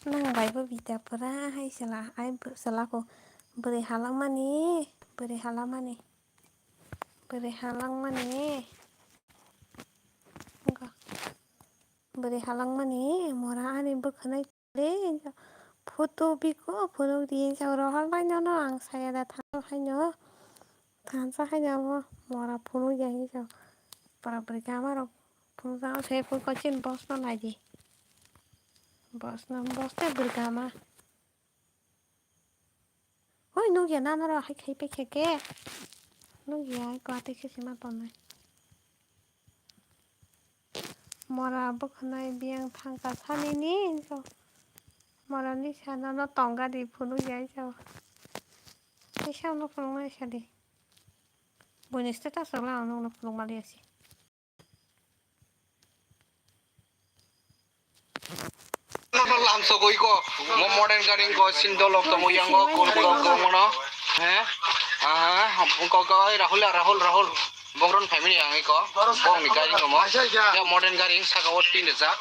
Nang bai bo bita pura hai sala, ai sala ko bwrwi halangmani, bwrwi halangmani. Bwrwi halangmani. Bwrwi halangmani mora ani bwkhwnai le photo biko phunuk di hinsa rohor bai nono ang saya da thansa haino thansa haino abo mora phunuk ya hinsa para bwrwi kama rok phunuk jagao se phunuk kochin bosno naidi bosno bosno bwrwi kama. Oi, nukya na norok hai khai pekhe khe. Nukya, kwatwi khe se ma tongnai. Mora bwkhwnai biyang thangka sanini hinso. Mora ni sana no tongga di phunukya hinso. Kaisa no phunuknai sadi. Buini status rok la ang nukno phunuk maliya se. Lamsogwi ko, mo modern gari ko, sindol rok tongo yango, kurbo rok tongo no. He? Aha, ko, ko, oi, Rahul, Rahul, Rahul. Bongron family ang iko, borokni gari komo. Ya modern gari saka o tin rijak.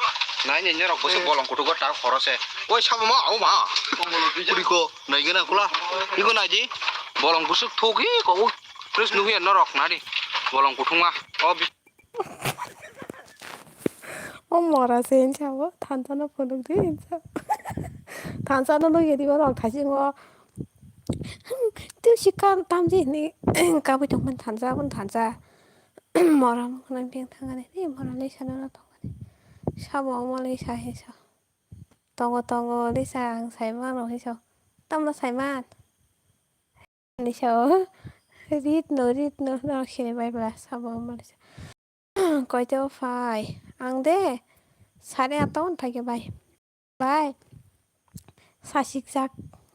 Nai ni norok bwswk bolong kutugo tak khoro se. Oi sabo ma, o ma. Kuri ko, nai gana kula. Iko nai di. Bolong bwswk thuk iko, o. Please nugwi norok nari. Bolong kuthuma. O bi- O mora se hinsa bo, thansa no phunuk di hinsa. Thansa no nugwi di borok thaisingo. Tu sikha tamji hinwi kabui tongmani thansa, aboni thansa. Mora moknai beng thangani, ni mora lisa no tongani. Sabo omo lisa hinsa. Tongo, tongo, lisa ang saimano hinsa. Tamno saiman? Hinsa. Rit no, rit no, no sini bai bla sabo omo lisa. Koito phai? Ang de sare atta on phaikhe bai. Bai. Sasik jak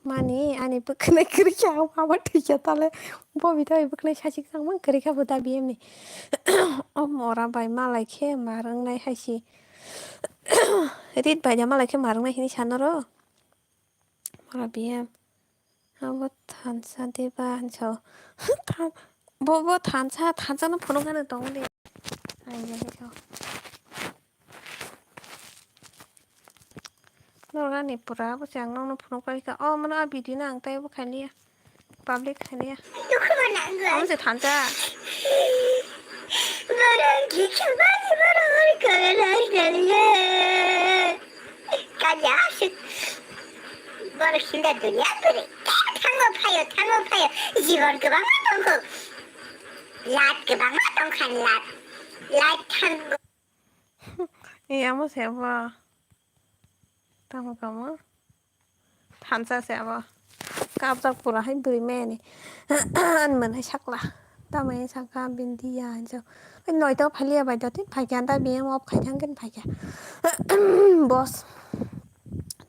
mani ani bwkhnai kwrwi kha, ang abo thwikha tale. Bo bithai bwkhnai sasik jak man kwrwi kha bo da B M ni. O mora bai malai khe mar wngnai hai si. Rit bai da malai khe mar wngnai hini sanoro. Mora B M. Abo thansa de ba hinsa. Than-, bo, bo thansa, thansa no phunuk gana tongo de. Ai, ya, ya, ya. Norok ani pura bo se ang nokno phunuk pai kha. O, mano a video no ang tei bo khailiya. Public khailiya. Amo se thansa. Borok kisa bani borok hori kore nai nai ye. Kanya asuk. Borok sinda dunia bere. Thango phayo, thango phayo. Jibon kwbangma tongkho. Life kwbangma tongkha life. Life thango. Ee, amo se bo. Tamo kamo. Thansa se abo. Kapjak pura hai bwrwi maya ni. Ani mwnai sakla. Tamo ee sakha bini diya hinsa. Noito phaliya bai doti phaikya da biyang off khai thang khe phaikya. Boss.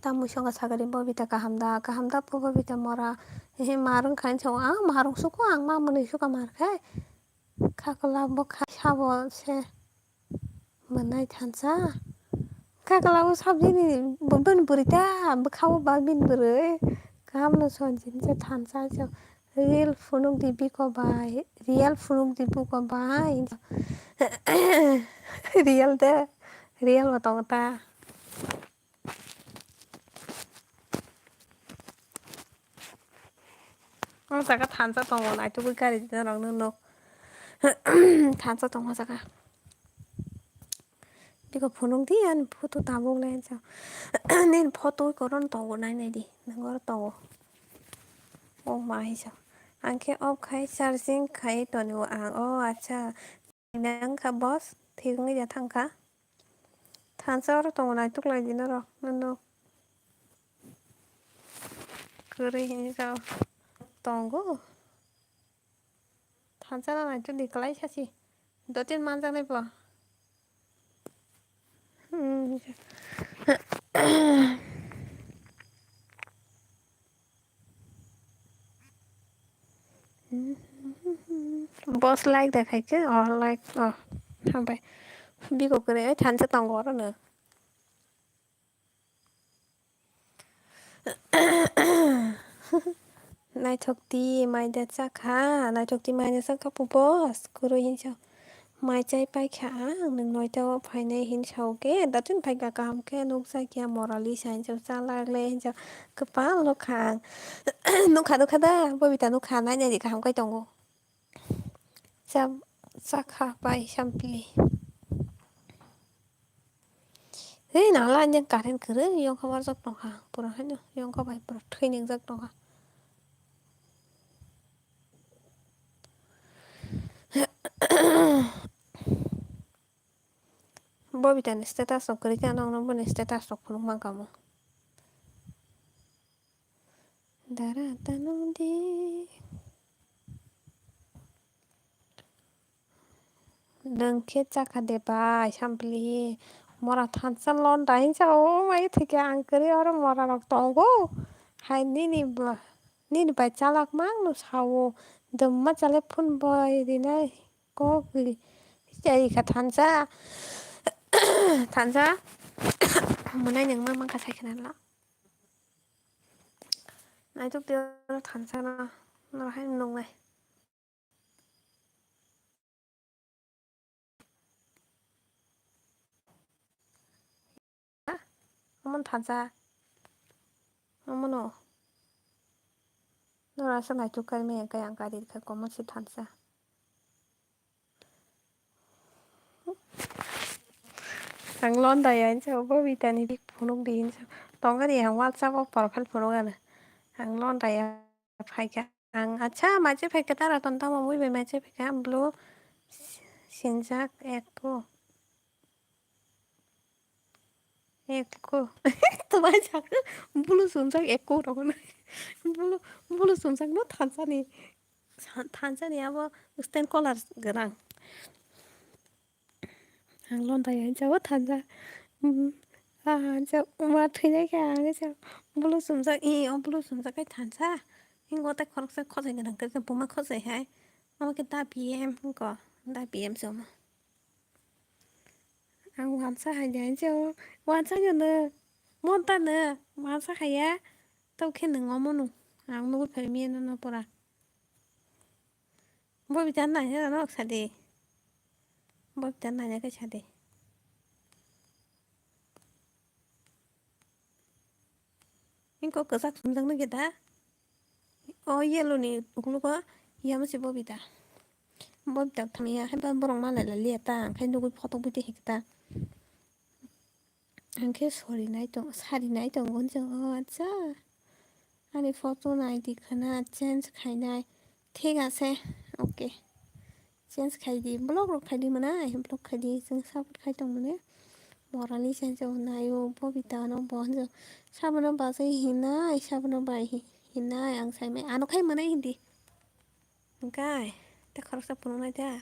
Tamo songa sagari Bobita kaham da, kaham da po Bobita mora. He marung khain sa ang marung suku ang ma mwnai suka mar khai. Khakla bo khai sabo se. Mwnai thansa. Khakla o sabjini bo-, bini bwrwi ta bwkha o ba bini bwrwi. Kaham no sonjini se thansa se. Real phunuk di biko bai. Real phunuk di buko bai. Real de. Real bo tongo ta. O jaga thansa tongo, naitugwi gari norok no nuk. Thansa tongo o jaga. Biko phunuk di ani photo tabuk le hinsa. Nini photo koron tongo nai nai di. Nang oro tongo. O ma hinsa. Ang khe off khai charging khai tongo ang. O acha. Nang kha boss, thik wngwi ya thang kha. Thansa oro tongo, naituk lai di norok, nono. Kwrwi hinwi sa tongo. Thansa no naituk di kwlai sa si. Dotin manjaknai bo. Hmm. Boss like da khai khe, oh, like, oh, hambai. Biko kwrwi, oi, thansa tongo oro no. Naithok di, mai da chakha, naithok di, mai da chakha, pu boss, kwrwi hinsa. Mai chai paikha ang, nwng noita o phainai hin sao khe, datin phaikha kaham khe, nukjakya morali sa hinsa, chalak le hinsa, kwpal nukha ang. Nukha, nukha da, Bobita nukha, nainani kaham khai tongo. Cha, chakha pai sampli. Hei, nangla, ani current kwrwi, yongkha warjak tongkha, pura haino, yongkha bai pura thwi ningjak tongkha. Bobita ni status rok kwrwi khe ano, ano boni status rok phunuk mankha mo. Dara tanong di. Nwng khe chakha de bai, sampli. Mora thansa londa hinsa, o mai thwikhe ang kwrwi oro mora rok tongo. Hai nini ba-, nini bai chalak mang no sao. Dwmma chale phone bai rinai. Kok li. Chai kha thansa. Thansa. Mwnai nang ma mangkha sai khna la. Naituk tei oro thansa no. Noro hai nung nai. thansa. Omono. Nora sa naituk kar me kaya kari kha komo si thansa. Ang londa ya insa bo bitani dik phunuk di insa. Tongari ang WhatsApp o profile phunuk ana. Ang londa ya phaikha. Ang acha maje phaikha tara ton tamo mui bai maje phaikha blue sinjak ekko. Ekko. Tumai jak blue sinjak ekko rokno. Blue blue sinjak no thansani. Thansani abo stand color gwnang. Ang londa ya jabo thansa. Ah, ja, ma thwinai khe ang khe sa bulu sumjak, i, o bulu sumjak khe thansa. Hingo tei khoroksa khojai gwnang khe buma khojai hai. Omo khe da B M hingo, da B M se omo. Ang wansa hai ya, je o wansa no, monta no, wansa hai ya. Tau khe nung omo nung. Ang nugui phai miya no pora. Bo bita nai ya nok sadi. Bo bita nai ya khe sadi. Inko kwchak sumjak nw khe da? O yellow ni uklogo yamo se Bobita. Bobita thangya hai ba borok malai lai liya ta, ang khai nugui photo bui tongkha ta. Ang khe sori nai tong, sari nai tongo hwnjak o, acha. Ani photo nai di khwna, change khainai. Thik ase, okay. Change khai di, block rok khai di mwnai, block khai di, chwng support khai tong mani. Morani change o naio, Bobita no bo hinjo. Sabono bachai hinai, sabono bai hi-, hinai, ang sai mai. Ano khai mwnai hindi. Hwnkhe, tei khoroksa phunuknai ta.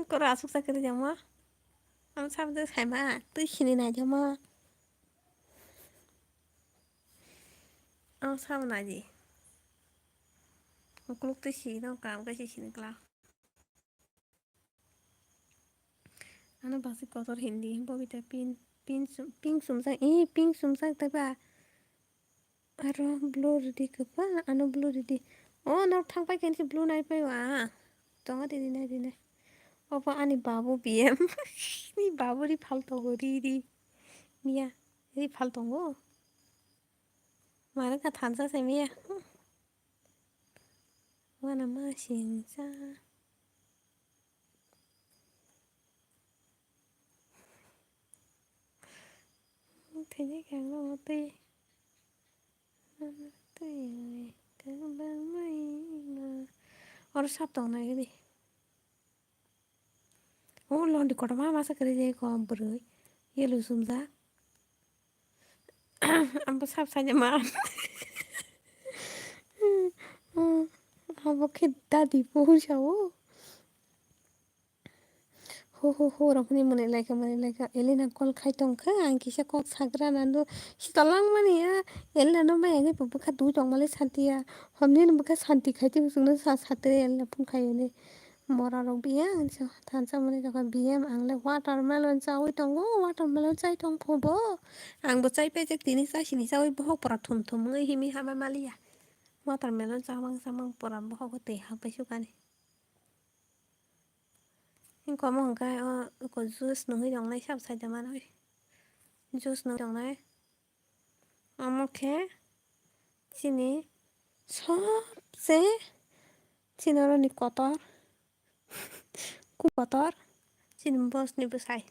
Koro aswk chakri jama. Ang sabjak saima, twi sini nai jama. Ang sabo nai di. Ukuluk twi si no kam khe si sini kla. Ano basi kotor hindi, Bobita pin, pin sum-, pink sumjak, eh, pink sumjak taiba. Aro blue ridi kwbang, ano blue ridi. O, nok thang pai khe blue nai pai o, ah. Tongo ridi nai, ridi nai. Obo ani babu B M. Ni babu ri phal tongo, ri, ri. Miya, ri phal tongo. Mare ka thansa se miya. Wana ma singsa. Thini khe ang nogo twi, twi kwbangma oro sap tongnai di. O londi kotorma masa kwrwi je ko bwrwi yellow sumjak. Abo sap saida ma. Abo khe dadi bo hwnsa o. Ho, ho, ho, rok ni mwnwi lai kha, mwnwi lai kha. Elena call khai tong kha, ang kisa kok sagra nando. Sita lang mani ya. Elena no maya ni bwkha dui tong mali santi ya. Homni no bwkha santi khai ti bwswk no sa satre Elena phone khai ni. Mora rok biya ang so thansa mani jokha B M ang le watermelon chawi tongo, watermelon chai tong pho bo. Ang bo chai pai jak tini cha sini chawi bohok pora thum thum wngwi himi hama mali ya. Watermelon chamang chamang pora bohok twi hak pai sukani. Hingke omo hingke o eko juice nungui tongnai sabo side o manoi. Juice nungui tongnai. Omo khe chini sobse chini oroni kotor. Ku kotor. Chini boss ni bwsai.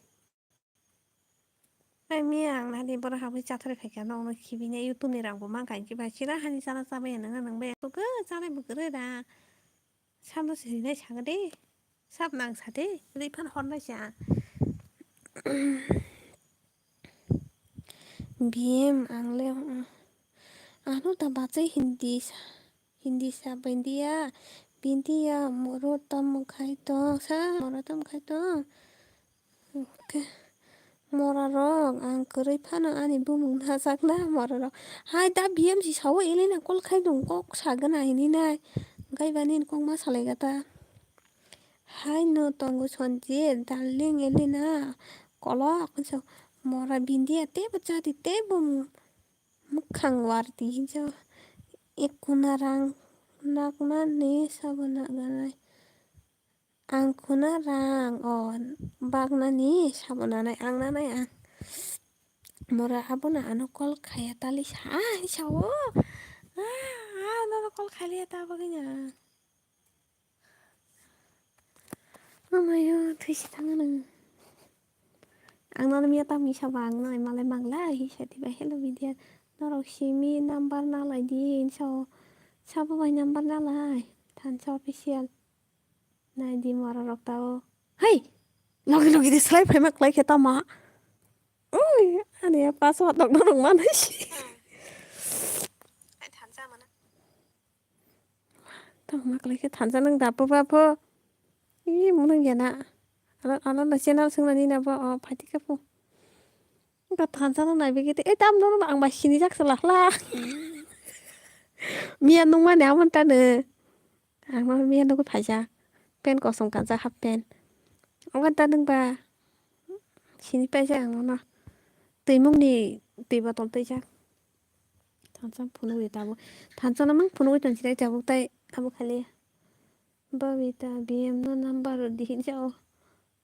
Ai miya ang nani borok habwi chathari phaikha nokno khibini YouTube ni rang bo mankha hinkhe bai chwla hani chana chabai ya nangna nangbai ya kok chanai bo kwrwi da. Sabno se rinai sakha de. Sab nang sa de. Rifan hornai se ang. B M ang le ano ta bachai hindi sa. Hindi sa bindiya, bindiya, moro tamo khai tong sa, moro tamo khai tong. Khe mora rok ang kwrwi phano ani bumung najakna mora rok. Hai da B M si sao Elena call khai tong kok sagana hini nai. Gai bani kok ma salai gata. Hai no tongo Sonjit, darling Elena, kolok so mora bindiya tebo chati tebo mwkhang wardi hinjo. Ekuna rang nakna ne sabo naganai. Ang khuna rang o bak nani sabo nanai ang nanai ang. Mora abono ano call khaya tali sa, ah, sa o. Ah, ah, nono call khaliya ta bagwi na. Amayo, thwisi thangano. Ang nono miya tamo sabo ang nai malai mangla, hi sa diba hello media. Norok simi number nalai di, so, sabo bai number nalai. Thansa official. Nai di mora rok tao. Hai! Logi logi de slai phaima klai khe tama. Oi, ani ya paso hatok norok manai si. Tama klai khe thansa nang dapo bapo. Ih, munang ya na. Ala, ala na channel sung na ni na bo, oh, phatika po. Ka thansa no nai bigi te, eh, tam no ang ba sini jak sala hla. Miya nung mani amon ta ne. Ang no miya nugui phaijak. Pen kosom kanjak half pen. Obo ta nung ba sini paijak ang no. Twi mung ni twi botol twijak. Thansa phunuk wi tabuk. Thansa no mang phunuk wi tong sinai tabuk tai abo khali. Babita B M no number rw di hinsa o.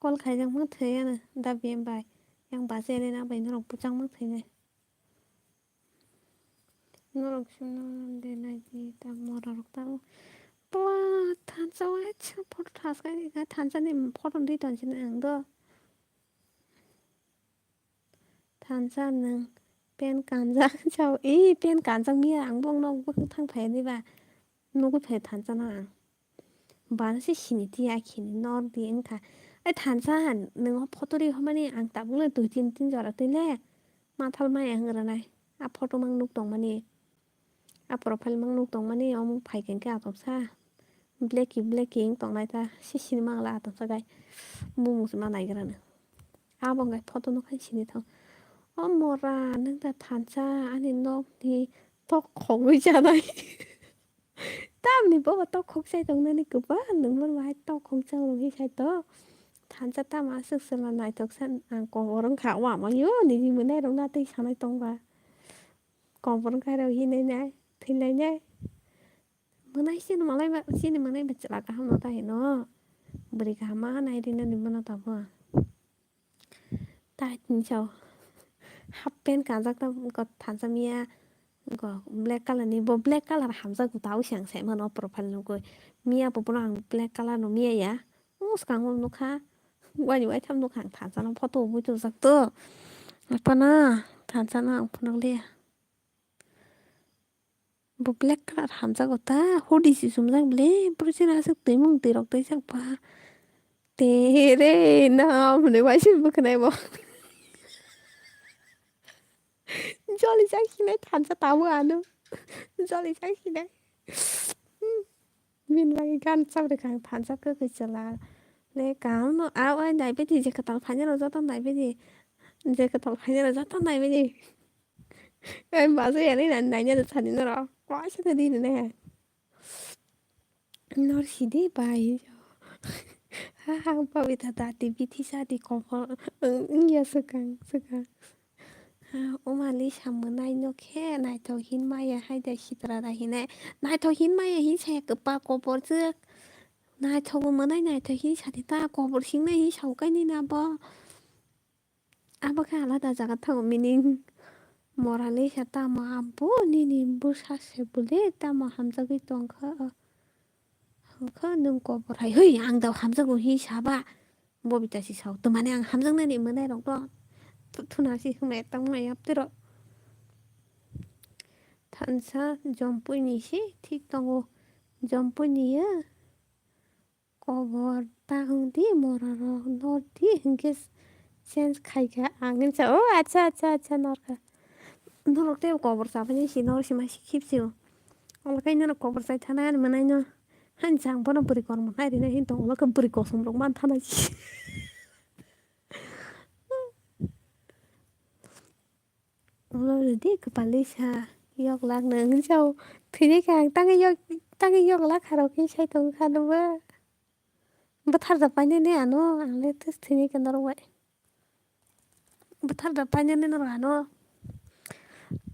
Call khaijak mang thwi ano da B M bai. Yang bacha ele na bai norok bwchang mang thwi nai. Norok sino de nai di ta mora rok ta. Pla thansa o acha photo thas kai di ka thansa ni photo di ton sini ang do. Thansa nwng pen kanjak sao, ee, pen kanjak miya, ang bokno bwkhwk thang phai di ba, nugui phai thansa no ang. Bana se sini tiya khini nor di wngkha. Ai thansa, nwng o photo ri hwnmani ang tabukno dui tin tin jora twi le mathal maya wng rwnai. A photo mang nuk tongmani. A profile mang nuk tongmani omo phaikha hinkhe atoksa. Blacky blacky wng tongnai ta. Se sini mangla atoksa gai. Bumung se ma naigrano. Abo wngkha photo nukha sini thang. O mora nwng ta thansa ani nokni tok khogwi chanai. Tamni bobo tok khokchai tongnani kwbang nwng mani bahai tok khokchang rwgwi sai to. Thansa tamo aswk chwla naithok san ang kobor wngkha wama yo nini mwnairokno tei sanai tongba. Kobor wngkha rw hinwi nai thwinai nai. Mwnai chini malai ba, chini mwnai ba chwla kaham no ta hino. Bwrwi kaham ma nai rina ni mano tabo. Tai tin sao. Half pant kanjak ta ko thansa miya. Ko black color ni, bo black color hamjak ta o se ang sai mano profile nugui. Miya bo bono ang black color no miya ya. O swkang o nukha. Wani wai tham nukha ang thansa no photo bo tubujak to. Apana thansa no ang phunuk liya. Bo black color hamjago ta, hoodie se chumjak bwle, bwrwi chini aswk twimung twirok twijak ba. Tere nam hwnwi waisa bwkhwnai bo. Jolijak hinai thansa tabuk ano. Jolijak hinai. Bini bagwi gan chabrikha ang thansa kwkhwi chwla. Le kaham no, a, o, naibaidi je kwtal phainai rok joto naibaidi. Je kwtal phainai rok joto naibaidi. Ai, bajo yani na, naina da thani norok. Kwasa da di ne. Nor sidi bai. Ha, ha, Babita da di bithi sa di kobor. Wngya swkang, swkang. Ha, o mali samung nai no khe naithok hin maya hai da sitra da hinai. Naithok hin maya hin saya kwpa kobor swk. Naithok bo mwnai naithok hin sadi ta kobor singnai hin sao kainwi na bo. Abo khe alada jaga thango meaning. Morali sa tamo abo nini bwsa se bwle tamo hamjagwi tongkha. Hwnkhe nwng kobor hai, hoi, ang da hamjakgo hi saba. Bobita si sao, twmani ang hamjaknani mwnairokno thu-, thuna si hwnwi tangma yaptiro. Thansa Jompuini si thik tongo. Jompuini ya. Kobor ta wng di, morarok nor di, hinkhe change khaikha ang hinsa. O acha, acha, acha, norkha. Norok tei kobor chabaini si nor si ma si khibsio. Omo khe norok kobor chai thana ani mwnaino. Haini chang bono bwrwi kormo nai rina hin tongo, omo khe bwrwi kosom rok man thana si. Ulo rwdi kwpalwi sa, yok lak nang hinwi sao. Thwinai khe ang tangwi yok, tangwi yok lak kha rok khe sai tong kha nw ba. Bwthar da painani ano, ang le tei thwinai khe norok bai. Bwthar da painani norok ano.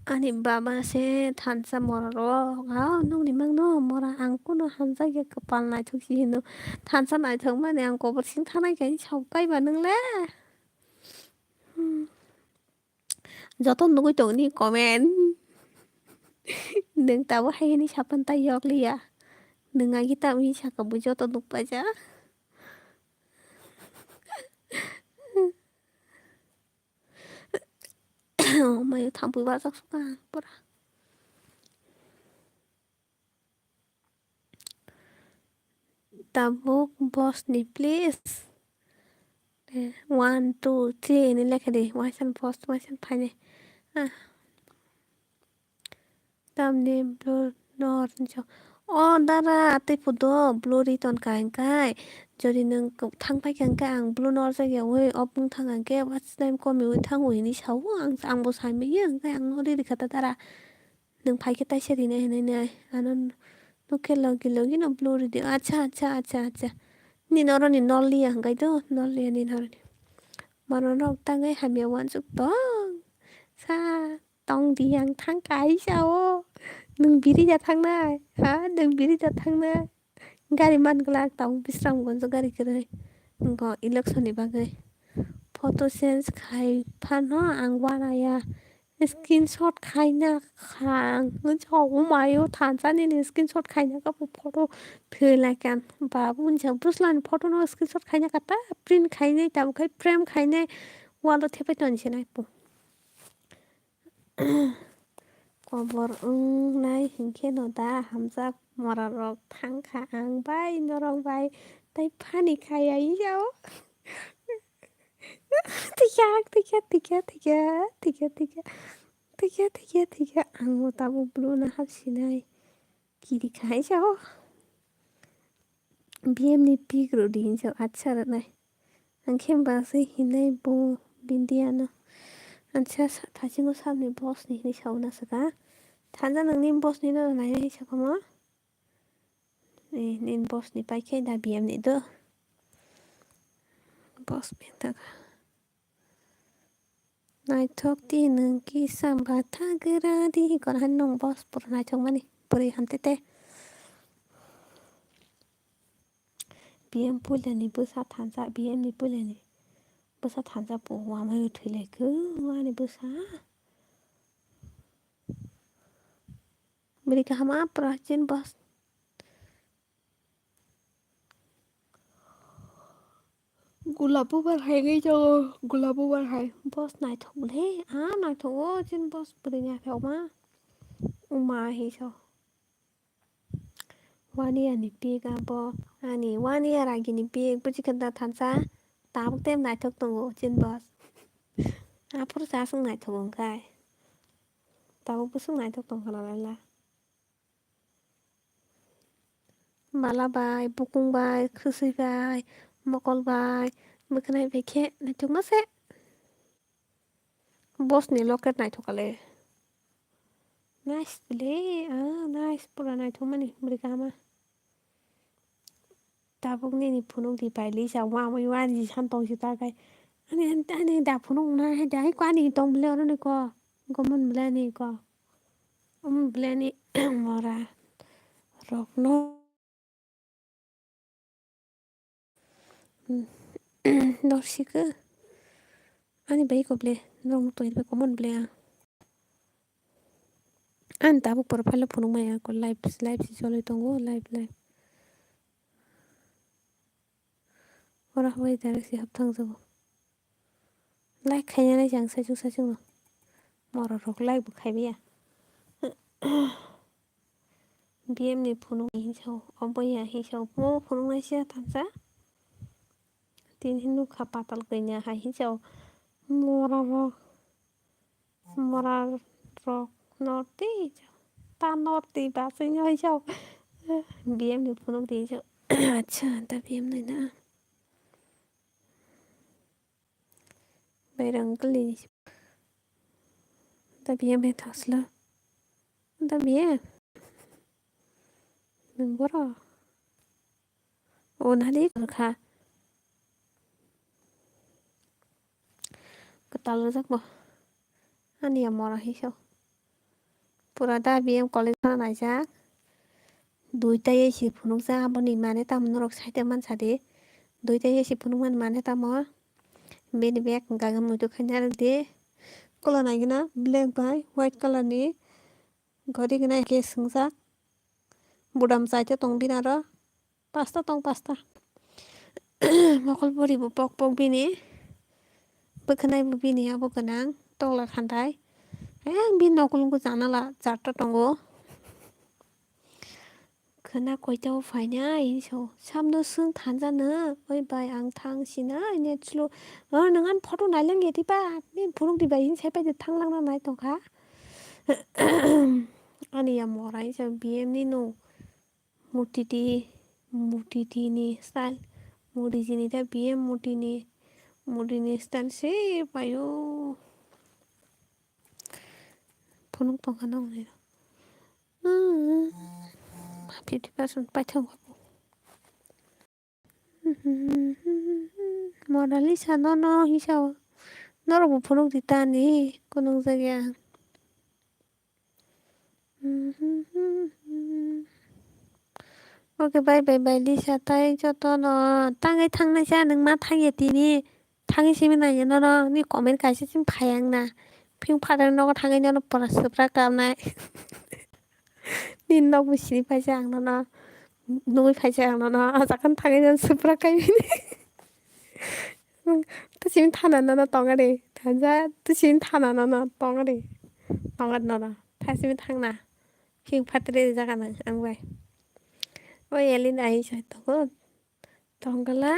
Ani baba se thansa mora rok, ha, nukni mangno mora, ang kuno hamjakya, kwpal naithok si hino. Thansa naithok mani ang kobor sing thanai khe ani sao kaiba nwngle. Hmm. Joto nugwi tongni comment. Nwng tabuk hai hwnwi sapan tai yokliya. Nwng agi ta wngwi saka bo joto nukpaijak. Mayo thampui barjak sukha pura. Tabuk boss ni please. Eh, one, two, three hinwi lekha di. Waisa boss, waisa phainai. Ah. Tamni blue nor hinwi sa. O dara, tei phudo blue ri ton ka hwnkhe. Jodi nwng thang paikha hwnkhe ang blue nor jakya ui, o bwthang hwnkhe watch time komiui thango hinwi sao. Ang, angbo saimanya hwnkhe ang nori rikha ta dara. Nwng phaikhe taisa rinai hinwi nai. Ano nukhe logi logi no blue ridi. Acha, acha, acha, acha. Nini oroni nol liya hwnkhe do, nol liya nini oroni. Mono nok tangwi hamya uansuk tong. Sa tong di ang thang kaisa o. Nwng biri da thangnai. Ha, nwng biri da thangnai. Gari man glak tong Bisramganj o gari kwrwi. Go election ni bagwi. Photo change khai phano ang uanaya. Screenshot khaina kha ang. Wngsa omayo thansa nini screenshot khaina kha bo photo phelaikha. Babu wngsa bwslani photo no screenshot khaina kha ta print khainai tabuk khai frame khainai wall o thepai toni se nai po. Kobor wngnai hinkhe no da hamjak mora rok thangkha ang bai norok bai tai phani khai ai o. Tikya, tikya, tikya, tikya, tikya, tikya. Tikya, tikya, tikya. Ang o tabuk blue no hapsinai. Kiri khai sa o. B M ni pik rw di hinsa acha rwnai. Ang khe ba se hinai bo bindiya no. Ansa sa-, thasingo sabni boss ni hinwi sauna saka. Thanja nangni boss ni no nai hinsa kamo. Eh, nini boss ni paikhe da B M ni do. Boss beng taka. Naithok di nwng kisa batha gra di. Hikor hai nwng boss pura naithok mani. Bwrwi hamtete. B M puilani bwsa thansa, B M ni puilani bwsa thansa po wamai thwilaikhe ani bwsa. Bwrwi kaham a pura chin boss. Gulab bubar hai wngwi tongo, gulab bubar hai. Boss naithok le, a naithok o chini boss bwrwi naithok ma. Uma hinso. One year ni pik abo, ani one year agi ni pik, buji khe da thansa, tabuk tem naithok tongo chini boss. Aphuru chasung naithok wngkhai. Tabuk bwswk naithok tongkha nalai la. Mala bai, bukung bai, khwswi bai, mokol bai, mwkhwnai bai khe naithokma se. Boss ni locket naithok kha le. Nice le, ah, nice, pura naithok mani, bwrwi kaham a. Tabuk nini phunuk di pai lisa, wamwi wani san tong si ta kai. Ani, ani, ani da phunuk na hai da, hai ko ani tong bwle oro ni ko. Gomon bwle ani ko. Um bwle ani mora rok no. Dor si ko. Ani bai ko bwle, norok no tong bai gomon bwle ang. Ani tabuk profile o phunuk maya ko live, live si cholwi tongo, live, live. Oro habai direct si hap thang jago. Like khaina nai chang saichung saichung no. Mora rok like bo khai maya. B M ni phunuk ni hinsa o, obo ya hinsa o, mo phunuk nai sia thansa. Tini nukha patal kanya hai hinsa o. Mora rok. Mora rok norti ta norti basing hai sao. B M ni phunuk di sao. Acha, ta B M nai na. Bairang kali. Ta B M hai thasla. Ta B M. Nang boro. O nali kha. Kwtal rijak bo. Ani ya mora hinsa o. Pura da B M college no naijak. Duita A C phunukjak, aboni mane tamo norok saite mansa di. Duita A C phunukmani mane tamo? Bini bag hwnka khe muitu khaina rwdi. Kola naigwna black bai white colour ni gori gwnai khe swngjak. Budam chaita tong bini aro. Pasta tong pasta. Mokol puri bo pok pok bini. Bwkhwnai bo bini abo gwnang. Tokla khandai. Ayang bini nokol wngkha janala charta tongo. Khwna koita o phainai hinwi sao. Samno swng thanjano. Oi bai ang thang sinai ne chwlo. O nwng ani photo nailangya diba? Bini phunuk diba hinwi sai paide thanglang na nai tongkha. Ani ya mora hinwi sao B M ni no. Murti di, murti di ni style. Murti jini da B M murti ni, murti ni style se paio. Phunuk tongkha nokni. Fifty percent paithak. Mona Lisa no no hinsa o. Norok bo phunuk di tani kunung jagya. Okay, bye bye bye Lisa, tai jotono tangwi thangnai sa nwng ma thangya tini. Thangwi simi nangya nono ni comment kaisa simi phai ang na. Phiyung phataro nogo thangwi nono pora swpra kamnai. Nini nokbo sini phaisa ang nono. Nugwi phaisa ang nono. Ajakhan thangwi nono swpra kaimani. Twi simi thana nono tongo de. Thanja twi simi thana nono tongo de. Tongo nono. Tha simi thangna. Phiyung phatri jaga nang ang bai. O Elina hai sa tongo. Tongla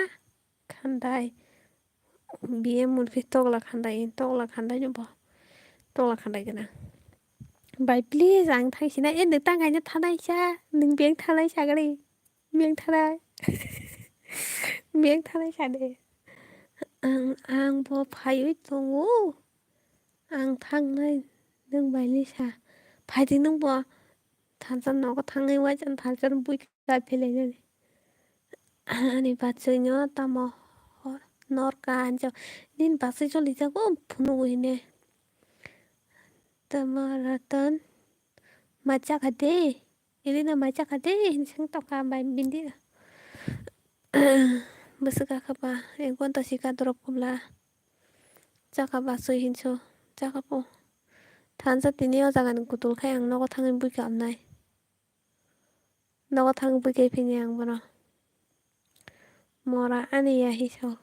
khandai. B M murphy tokla khandai, tokla khandai no bo. Tokla khandai gana. Bai please ang thang sina e nwng tang kaina thanai sa. Nwng beng thanai sa gari. Beng thanai. Beng thanai sa de. Ang, ang bo phaiwi tongo. Ang thangnai nwng bai Lisa. Phaidi nwng bo. Thansa nogo thangwi waisa thansa bui ka phelainani. Ani bachwino tamo hor norka hinjo. Nini bachwi cholijago phunugwi hine. Tamo Ratan ma chakha de. Elina ma chakha de hinwi swng tongkha bai bindi. Bwswk kakha ba ek ghonta sika drop kubla. Chakha bachwi hinso. Chakha po. Thansa tini o jagani kutul khai ang nogo thangwi bui kamnai. Nogo thang bui kai phini ang bono. Mora ani ya hi so.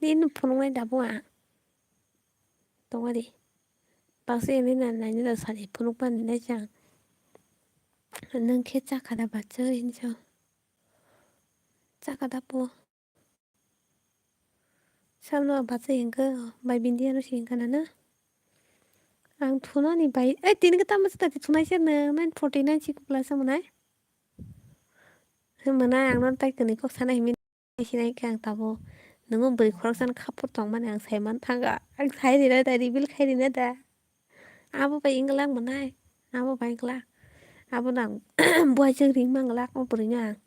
Nini phunuknai da bo ang. Tongadi. Baksa ini na nani da sadi phunuk pani nai chang. Nang khe chakha da bacha hinso. Chakha da po. Samno bacha hingka bai bindi ano si hingka nana. Ang thunani bai, eh, tini kata masa tadi thunai sir na, nine forty nine si kupla sa manai. Manai ang non tai kani kok sana himi sinai kang tabo. Nungo beri khorok san khapur tong mani ang sai man thanga. Ang sai rina da, reveal khai rina da. Abo bai wngla ang manai. Abo bai wngla. Abo nang buai jeng ring mangla o bwrwino ang.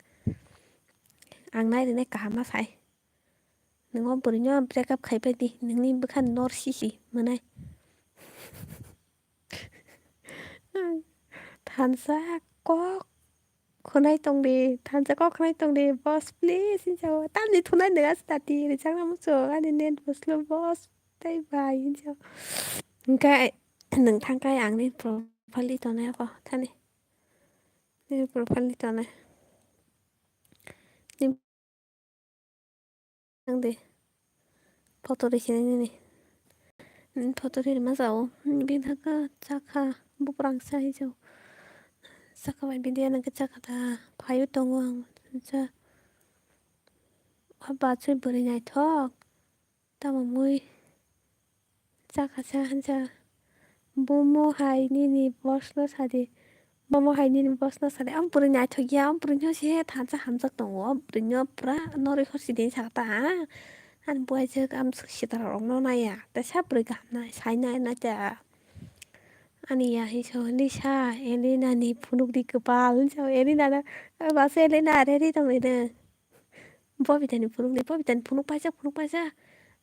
Ang nai rina kaham ma sai. Nungo bwrwino break up khai pai di. Nungni bwkha nor sisi manai. Thansa kok khwnai tong di, thansa kok khwnai tong di, boss, please, hinsa o. Tamni thunai nang aswk tati, rijak na muchung, ani net bo slow, boss, tei bai, hinsa o. Hingkhe nwng thang khe ang ni profile di tonai ako, thani. Ni profile di tonai. Ang de photo rikhinai nini. Nini photo ri rima jao. Bini thaka chakha buprang sa hi jao. Chakha bai bini ano khe chakha da phaio tongo ang. Cha o bachwi bwrwi naithok tamo mui. Chakha cha hinsa. Bomo hai nini boss no sadi. Bomo hai nini boss no sadi. Ang bwrwi naithok ya, ang bwrwi no se thansa hamjak tongo. Ang bwrwi no pura norwi hor si din sakta ha. Ani buai jek am sitara rok no naya. Tesa bwrwi kaham nai, sai nai na ta. Ani ya hi so Lisa, Elena ni phunuk di kwpal. So Elena na, basa Elena are ri tong ri na. Bobita ni phunuk di, Bobita ni phunuk paisa, phunuk paisa.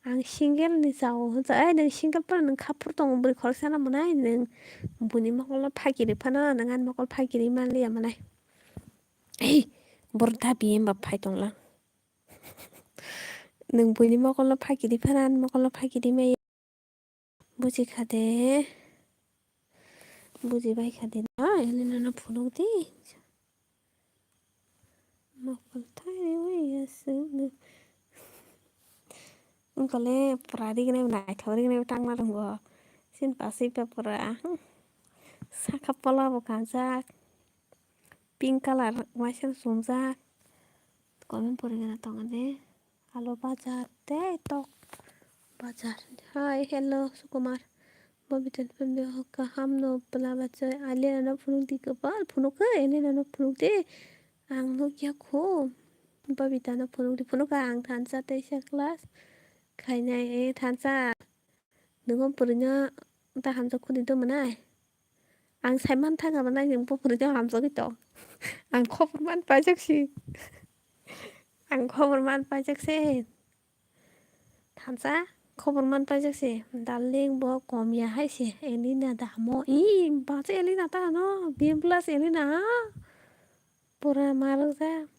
Ang single ni chao hwnsa, ai, nwng single phano nwng khaphur tongo, bwrwi khoroksa no mwnai, nwng buini mokol no phakiri phano, nwng ani mokol phakiri manliya mwnai. Ei, borok dabi hwnba phai tongla. Nwng buini mokol no phakiri phano, ani mokol no phakiri maya. Buji kha de. Buji bai kha de na, Elena no phunuk di. Mokol thai wi aswk. Wngkha le pura rignai, naithok rignai tangma rwngo. Chini paswi pa pura. Saka pola bo kanjak. Pink colour waisa chumjak. Comment pori gana tongo de. Alo bajar tei tok bajar. Hi, hello, Sukumar. Bobita ni family o kaham no bwla bachai. Aliana no phunuk di kwbal phunuk khe, Elena no phunuk di. Ang nukya kho. Bobita no phunuk di, phunuk kha ang thansa teisa class khainai, eh, thansa. Nwng o bwrwino ta hamjak khudi do mwnai? Ang sai man thang abo nai nwng bo bwrwino hamjagwi tong. Ang khobor man paijak si. Ang khobor man paijak se. Thansa khobor man paijak se. Darling bo kom ya hai se. Elena da hamo. I bachai Elena ta no. B M plus Elena ha. Pura marok ja.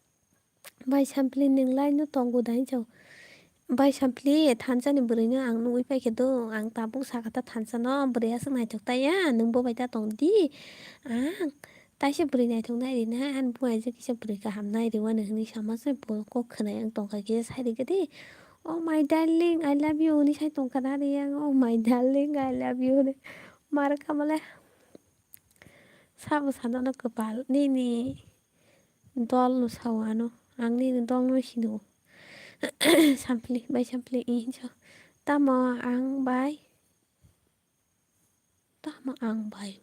Bai Sampli nwng lai no tongo dai chao. Bai Sampli thansa ni bwrwi no ang nugwi paikhe do. Ang tabuk saka ta thansa no bwrwi aswk naithok ta ya. Nwng bo bai ta tong di. Ang taisa bwrwi naithok nai ri na. Ani bung aijak kisa bwrwi kaham nai ri wani hwnwi sama se bo kok khwnai ang tongkha khe sai ri gadi. Oh my darling, I love you hwnwi sai tongkha na ri ang. Oh my darling, I love you hwnwi. Mar kha male. Sabo sano no kwpal nini dol no sao ano. Ang nini dol no sino. Sampli bai sampli i hinso. Tamo ang bai. Tamo ang bai.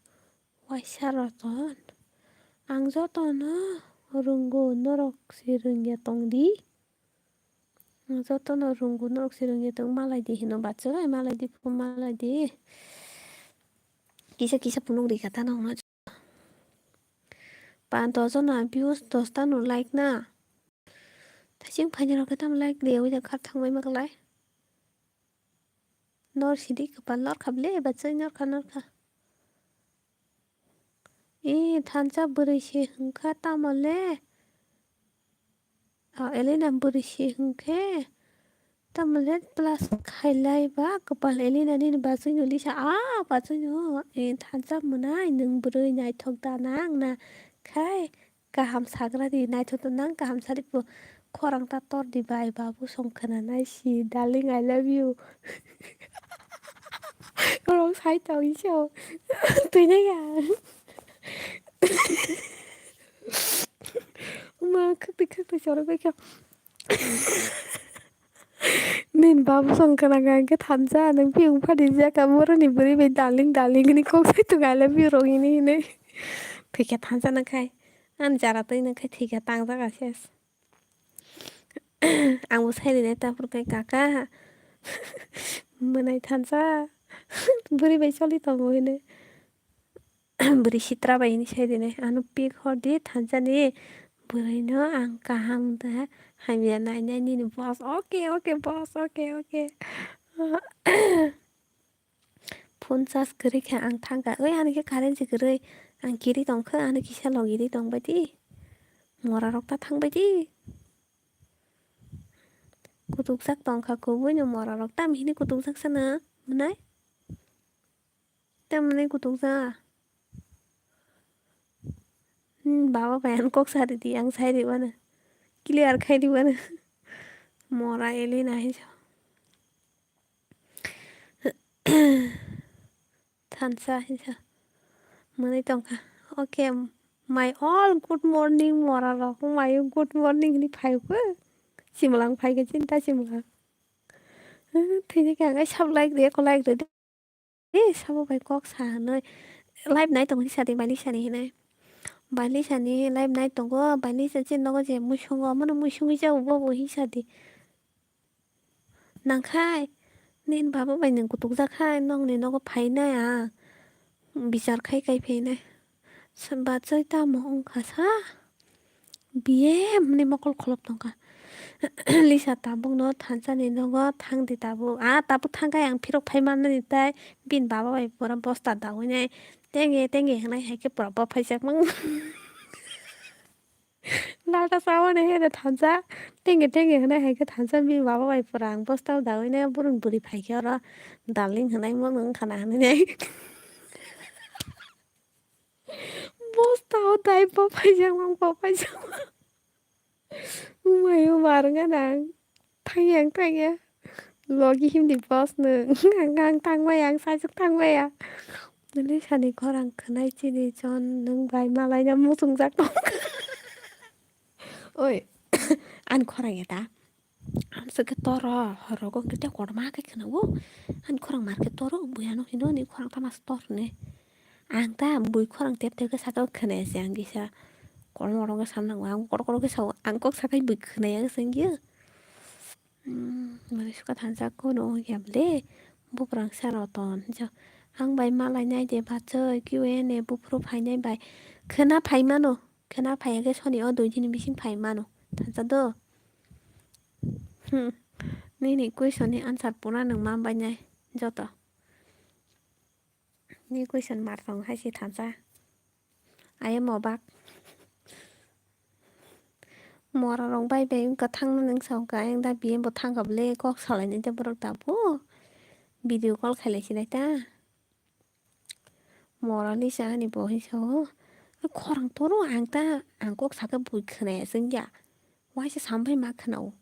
Waisa roton. Ang jotono rwngo, norok se rwngya tong di. Ang jotono rwngo, norok se rwngya tong, malai di hino bachai, malai di phu, malai di. Kisa kisa phunuk rikha ta nokno. Panch dosh jona views, dosh ta no like na. Thaising phaini rok khe tamo like riya wi da khar thangbai ma klai. Nor sidi kwpal nor kha ble bachai nor kha nor kha. E thansa bwrwi se hwnkha tamo le. O Elena bwrwi se hwnkhe tamo le plus khailai ba kwpal Elena nini bachai no lisa a bachai no e thansa mwnai nwng bwrwi naithok da nang na khai. Kaham sagra di, naithotok nang kaham sari pho. Khorang ta tor di bai, babu song khna nai si, darling, I love you. Khorang sai tong iso. Twi nai ya. Ma khakti khakti chorok bai kha. Nini babu song khna kha hwnkhe thansa, nwng phiyok phadi jaka boroni bwrwi bai darling, darling hwnwi kok sai tongo, I love you rok hwnwi hwnwi. Thwikha thansa nang khai. Ani jara twi nang khai thwikha tang jaga ses. Ang bo sai rinai ta phuru khai kaka. Mwnai thansa. Bwrwi bai choli tongo hwnwi. Bwrwi sitra bai hwnwi sai rinai. Ano pick hor di thansa ni. Bwrwi no ang kaham da hamya nainai nini boss. Okay, okay, boss. Okay, okay. Phone charge kwrwi khe ang thangkha. Oi, ani khe current se kwrwi. Ang kiri tongkha, ano kisa logi ri tongbai di. Mora rok ta thangbai di. Kutukjak tongkha kubui no mora rok. Tam hini kutukjak sana, mwnai? Tam mwnai kutukjak. Hmm, baba bai ang kok sari di, ang sai ri wana. Clear khai ri wana. Mora Elena hinsa. Thansa hinsa. Mwnwi tongkha. Okay, my all good morning, mora rok. My good morning hwnwi phai khe. Simlang phai khe chinta simlang. Thini khe ang sab like de, ko like de. Eh, sabo bai kok sa hinwi. Live nai tongo hinsa de, bai lisa ni hinwi. Bai lisa ni live nai tongo, bai lisa chin nogo je muisungo, mano muisungwi jabo bobo hinsa de. Nangkhai, nini baba bai nwng kutukjak khai, nokni nogo phainai ang. Bichar khai kai phainai. Bachai tamo wngkha sa? B M ni mokol kholop tongkha. Lisa tabukno thansa ni nogo thangdi tabuk. Ah, tabuk thangkhe ang phirok phai mannani tai bini baba bai pura bosta dawi nai. Tenge, tenge hwnai hai khe pura bo phaijak mang. Lata sawi nai hwnwi thansa. Tenge, tenge hwnai hai khe thansa bini baba bai pura ang bosta dawi nai. Burun buri phai khe oro darling hwnai mo nung khana hwnwi nai. Bosta o dai bo phaijak mang, bo phaijak mang. Umai o mar wngkha nang. Thangya ang thangya. Logi himdi boss nwng. Ang, ang thangbai ang sajwk thangbai ya. Nini sani khorang khwnai chini jon nwng bai malaina muchungjak tong. Oi. Ani khorang ya ta. Amswk khe toro horogo hwnkhe tei kotorma khe khwnao. Ani khorang mar khe toro, buya no hino ani khorang tama se tor hwnwi. Ang ta bui khorang tep tep khe saka o khwnaya se ang kisa. Kotorma kotorma khe sam nango, ang kotor kotor khe sao, ang kok sakai bui khwnaya se wngya. Hmm, mani suka thansa kono wngya bwle. Buprang sa roton. Jo, ang bai malai nai de bachoi, Q and A buphuru phainai bai. Khwna phai mano. Khwna phaiya khe soni o dui dini bising phai mano. Thansa do. Hmm. Nini question ni answer pura nwng man bai nai joto. Ni question mar tong hai se thansa. Ayang mobak. Mora rok bai bai wngkha thangna nang sa wngkha ayang da B M bo thangkha bwle kok salai nai de borok da bo. Video call khailai sinai ta. Mora Lisa ani bo hinsa o. Khorang toro ang ta ang kok saka bui khwnaya se wngya. Waisa sambai ma khwnao.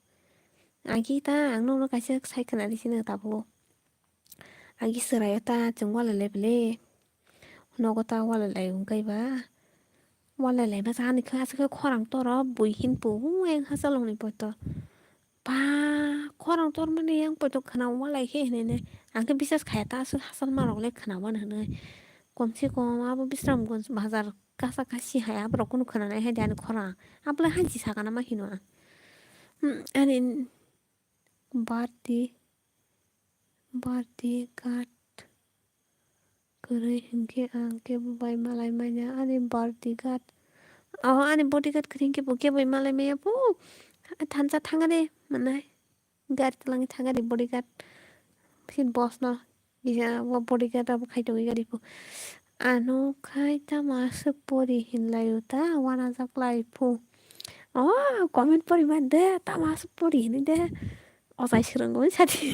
Agi ta ang nokno kaisa sai khwnari sino tabuk. Agi chwraio ta chwng walai lai bwle. Nogo ta walai lai wngkha ba. Walai lai ba ani khe aswk khe khorang toro bui hinpu wng hachalokni poito. Ba khorang tormani yang poito khwna walai khe hinwi nai. Ang khe bisas khaya ta aswk hachal marok le khwna wan hinwi. Kom se kom abo Bisramganj bazar kasa kasi hai aborok kunu khwna nai hai de ani khorang. Abo le hanchi sakana ma hino ang. Hmm, ani Bardi, bodyguard kwrwi hinkhe ang kebo bai malai manya ani bodyguard. O ani bodyguard kwrwi hinkhe bo kebo bai malai manya bo. Thansa thangani manai. Gari twlangwi thangani bodyguard. Sin boss no. Kisa o bodyguard abo khai tongwi gari phu. Ano khai tamo aswk pori hinlaio ta uanajak lai phu. O comment pori man de tamo aswk pori hinwi de. Ochai swrwngwi sadi.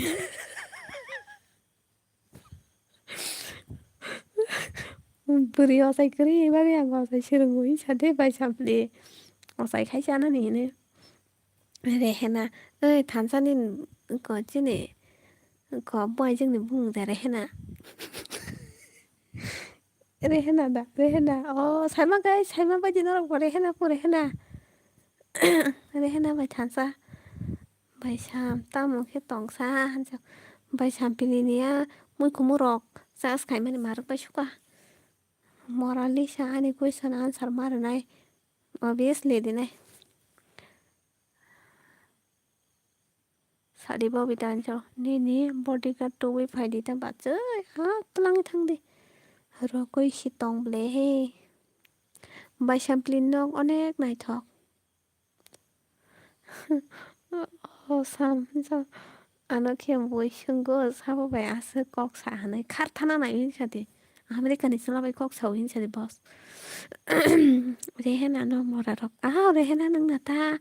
Bwrwi ochai kwrwi bagwi ang ochai swrwngwi sadi bai sapli. Ochai khai chanani hinwi. Rehena, oi thansani ko chini ko boy jengni bumung de Rehena. Rehena da, Rehena. O saima gai, saima bai di norok bo Rehena po Rehena. Rehena bai thansa. Bai sam tamo khe tongsa hansa. Bai sam pili niya mui kumu rok chas khaimani marok bai suka. Mora Lisa ani question answer ma rwnai. Obviously dinai. Sadi Bobita anjo, nini bodyguard tubui phaidi ta bachai, ha twlangwi thangdi. Rokoi si tong ble he. Bai sampli nok onek naithok. O sam, jo, ano khe bui swngo, sabo bai aswk kok sa hwnwi khar thana nai hwnwi sadi. America ni chwla bai kok sao hwnwi sadi boss. Rehena no mora rok. Ah, Rehena nwng na ta.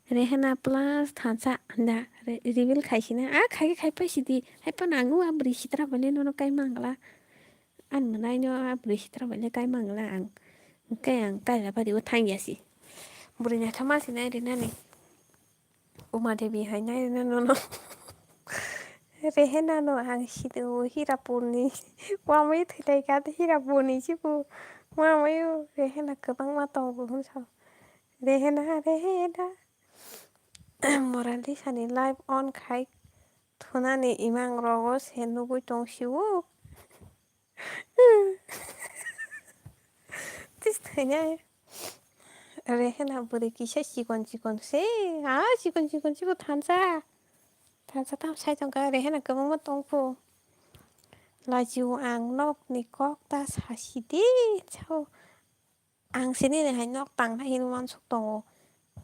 Rehena plus thansa da re-, reveal khai sina. Ah, khai khai pai sidi. Hai pa nangu a bwrwi sitra bai le nono kai mangla. An mwnai no a bwrwi sitra bai le kai mangla ang. Hwnkhe ang Kailabari o thang ya si. Bwrwi naithok ma si nai rwnani. Uma Devi hai nai rwna nono. Rehena no ang sidi o Hirapurni. Wamwi thwilai kha Hirapurni sibu. Wamwi o Rehena kwbangma tongo hwnsa. Rehena, Rehena. Mora Lisani live on khai thunani imang rogo se nugui tong sio. Tis thanya. Rehena bwrwi kisa chikon chikon se. Ah, chikon chikon chikon thansa. Thansa tam sai tongkha Rehena kwbangma tongphu. Lajio ang nokni kok ta sasi di. Sao. Ang sini ni hai nok tang hai hinwi uansuk tongo.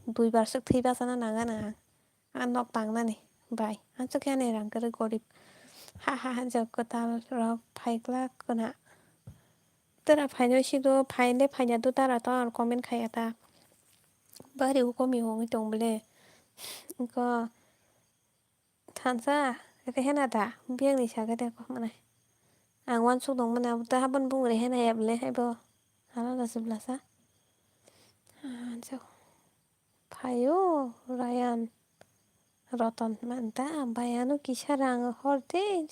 Duibar swk thwi bachana nangano ang. A nok tangnani bai. Aswk khe ani rang kwrwi gorib. Ha ha ha, jok kwtal rok phai glak khna. Tara phaino sido, phaile phaina do tara to ar comment khaya ta. Bari hukomi hongwi tong bole. Ko thansa, rehena da, biyang ni saga de ko manai. Ang wansuk dong mana, ta habon bung rehena ya bole, hai bo. Hala la sibla sa. Ah, jo. Phaio, Ryan. Roton manta, bai ano kisa rang hor de.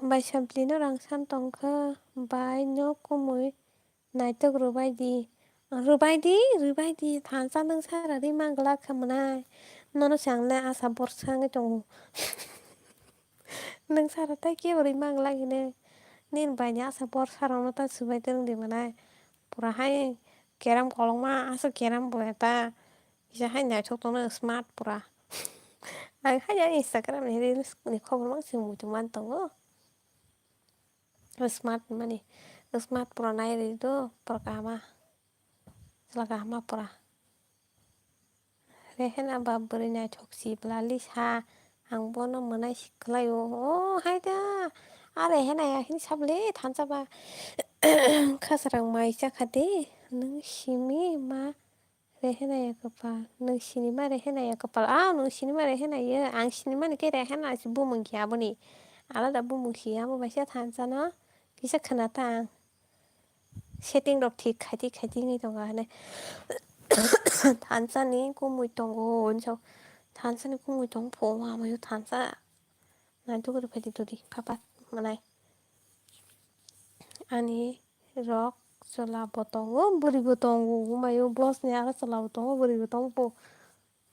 Bai sampli no rang san tongkha, bai no kumui naitok rwbai di. Rwbai di, rwbai di, thansa nwng sara ri mang glak kha mwnai. Nono se ang le asa borsa wngwi tongo. Nwng sara tai kebo ri mang glak hine. Nini bai ni asa borsa rok no ta swbai twrwng di mwnai. Pura hai keram kolokma, asa keram bo eta. Kisa hai naithok tongno smart pura. Ang hai ang Instagram ni reels ni khobor mang se muitu man tongo. Smart mani, smart pura nai ri do, pura kahama. Chwla kahama pura. Rehena ba bwrwi naithok si bwla lisa. Ang bono mwnai si kwlai o. O hai da. A rehena ya hin sable thansa ba. Khasarang mai chakha de. Nwng simi ma Rehena ya kwpal, nwng sinima rehena ya kwpal. Ah, nwng sinima rehena ya, ang sinimani khe rehena se bumung khe aboni. Alada bumung si amo bai se thansa no kisa khna ta ang. Setting rok thik khaiti khaiti wngwi tongo hane. Thansa ni kumui tongo, hinso thansa ni kumui tong pho, amayo thansa. Naitok ri phaidi todi, phapat mwnai. Ani rok chwla bo tongo, bwrwi bo tongo, umaio boss ni aro chwla bo tongo, bwrwi bo tongo, bo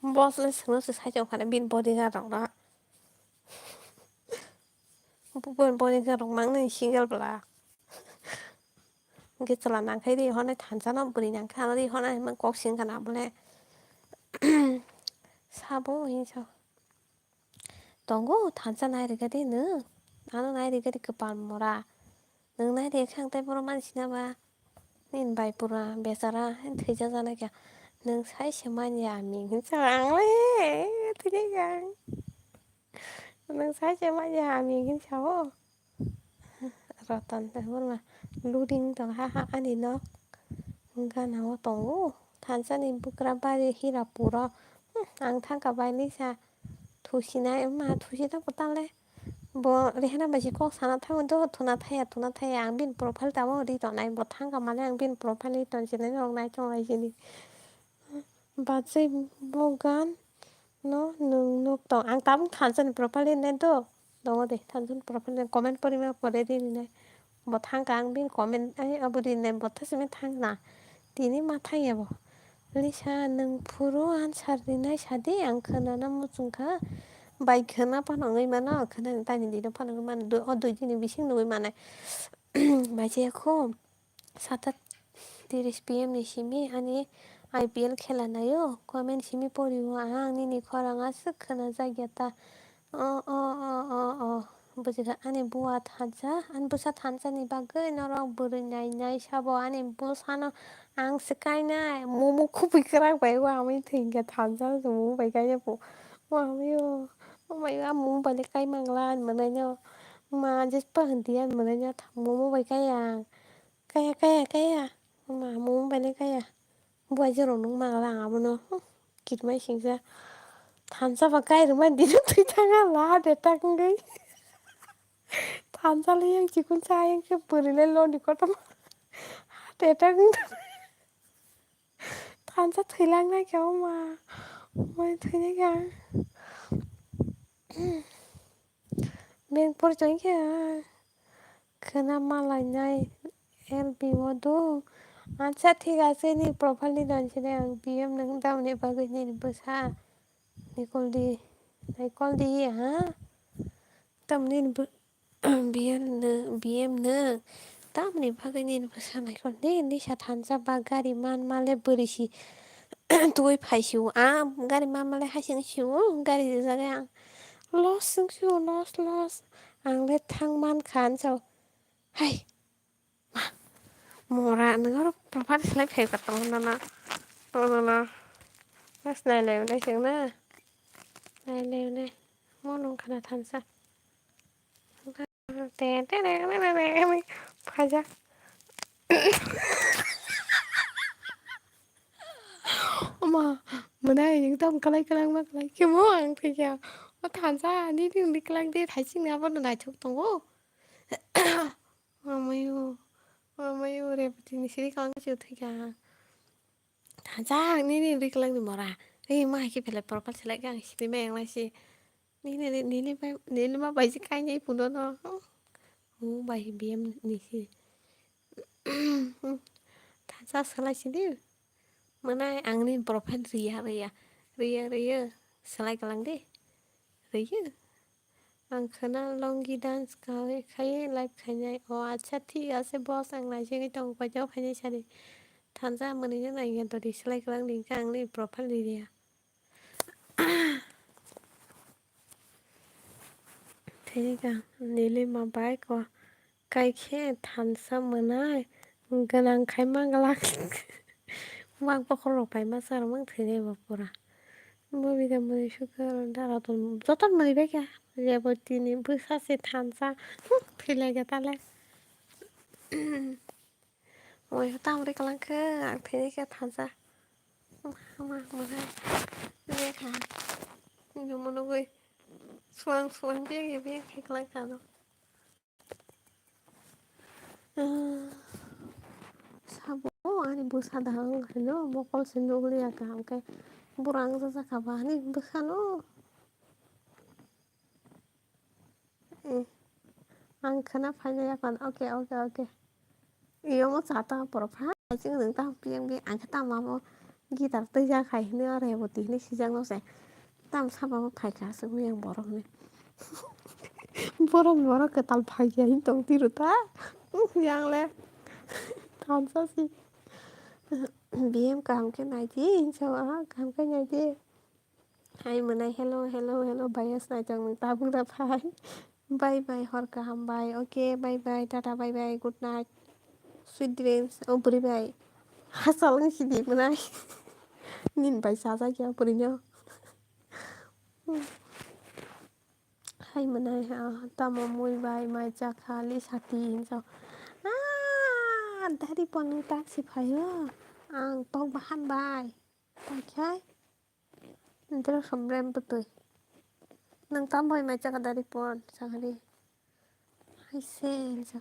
boss le swngno se sai tong phano bini bodyguard rok no. Bo bodyguard rok mang nai single bwla. Hwnkhe chwla nang khai ri honai thansa no, bwrwi nang kha ri honai hwnwi kok sing kha na bole. Sabo hinsa. Tongo thansa nai rwgadi nwng. Ano nai rwgadi kwpal mora. Nwng nai rwkhe ang tei bono mansi na ba. Nini bai pura bechara thwijak jana kya. Nwng sai se manya ami hinsa ang le thwijak ang. Nwng sai se manya ami hinsa o. Roton tei borma luding tong ha ha ani nok gana o tongo. Thansa ni bwkra bari hira puro. Hmm, ang thangka bai lisa thusinai ma thusi ta kwtal le. Bo rehena bai se kok sana thango do thuna thaya thuna thaya ang bini profile tamo ri tonai bo thangka male ang bini profile ri ton sinai rok nai tong lai sini. Bachai bo gan no nwng nuk tong. Ang tabuk thansa ni profile ri nai do. Tongo de thansa ni profile ri comment porima pore ri nai. Bo thangka ang bini comment ai abo ri nai bo thasimi thangna. Tini ma thangya bo. Lisa nwng phuru answer rinai sadi ang khwnana muchungkha. Bai khwna phano wngwi mano khwnani tani dino phano wngwi mano. O dui dini bising nugwi manai. Bai je kho. Sata tiris P M ni simi ani I P L khela naio, comment simi porio ang, nini khorang aswk khwnajak ya ta. O, o, o, o, o, bujikha ani bua thansa, ani bwsa thansa ni bagwi norok bwrwi nai nai sabo, ani bwsano ang se kainai, momo khubui kwrak bai o amai thwikha thansa momo bai kainai bo. O amai o, o mai o, a momo bai le kai mangla ani manai no, ma jespa hwndi ani manai no, momo bai kai ang. Kaya, kaya, kaya. Ma, mung bale kaya. Buai jero nung ma lang abono. Hmm, kirmai singsa. Thansa ba kai rwmai dino twi thanga la de tak wngwi. Thansa le yang chikun sa yang se bwrwi le loni kotom. De tak wng. Thansa thwi lang nai kya o ma. Mai thwi nai kya. Beng por chong khe khwna ma lainai L B o do. Acha thik ase, ni profile ni don sini ang B M nang tamni bagwi nini bwsa nikol di, naikol di ha. Tamni B M nang, B M nang tamni bagwi nini bwsa naikol di, nisa thansa ba gari man male bwrwi si twi phai si o. A gari man male hai sing si o, gari rijak ang. Loss wng si o, loss, loss. Ang le thang man kha, ang sao. Hai. Ma. Mora, nang oro profile khlai phai ka tong na na. Tong na na. Mas nai lai nai sing na. Nai le ne. Mo nung khana thansa. Te, te, te, te, te, te, te, phaijak. Oma, mwnai, nung tam kalai, kalai, ma kalai. Khe mo ang thikya. O thansa, ni, ni, ni kalai de, thaising ni abo no naithok tongo. Amayo, amayo, re, tini siri kalai se thikya. Thansa, ang nini riklang ni mora. Ei, ma hai khe belai profile selai khe ang sini ma yang lai si. Nini, nini, nini bai, nini ma bai si kai nai puno no. Mu bai B M ni si. Thansa selai si di. Mwnai ang ni profile riya, riya. Riya, riya. Selai kalang di. Riya. Ang khwna longi dance khai, khai live khainai. O acha, thik ase boss, ang naisingwi tongo, poito khainai sadi. Thansa mwnwino naiya dori selai kwlangdi, hwnkhe ang nini profile ni riya. Thika nili ma bai ko. Kaikhe thansa mwnai gwnang khai manglak. Wak bokhorok bai masa rok mang thwinai bo pura. Bo bida mwnwi sukha dara ton joto mwnwi bai kha. Jebo tini bwsa se thansa thwilai kha tale. Moi tam ri kalang khe ang thwinai khe thansa. Ma mwnai bia kha. Nini mwnugwi suang suang bia bia khe kalang kha no. Sabo ani bwsa dahang haino mokol se nukliya kaham khe bwrang jajak kha ba ani bwsano. Eh, ang khwna phaina yapan, okay, okay, okay. Iyo mo cha ta poro phai chwng nwng ta piyang bi ang khe tamo amo guitar twijak hai hwnwi o Reboti hwnwi sijak no se. Tam sabo phaikha aswk miyang borok ni. Borok borok kwtal phaikha hin tong tiro ta. Yang le. Thansa si. B M kaham khe nai di hinsa o, ah, kaham khe nai di. Hai mwnai, hello, hello, hello, bias nai tong nung tabuk da phai. Bye bye, hor kaham bye. Okay, bye bye, tata, bye bye, good night. Sweet dreams. O bwrwi bai. Hachal wng sidi mwnai. Nini bai chajak ya bwrwino. Hai mwnai ha tamo mui bai mai chakha li sati hinjo. Ah, dari pon tak si phaio. Ang tok bahan bai. Pakhai. Dero somrem bwtwi. Nang tam bai mai chakha dari pon sakari. Hai se hinjo.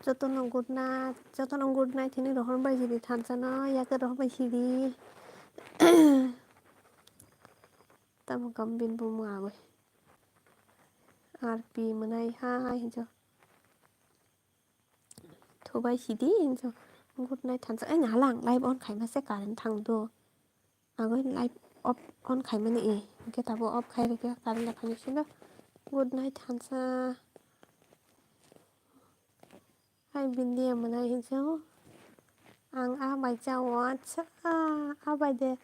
Jotono good night, jotono good night hini rohor bai sidi thansa no, yake rohor bai sidi. Tamo gambin bumu agoi. R P mwnai hai hinjo. Thubai sidi hinjo. Good night thansa. Ai nalang live on khaima se current thang do. Agoi live off on khaimani e. Hwnkhe tabo off khai rikhe current da phani sino. Good night thansa. Hai bini mwnai hinjo. Ang a bai chao, acha, a bai de.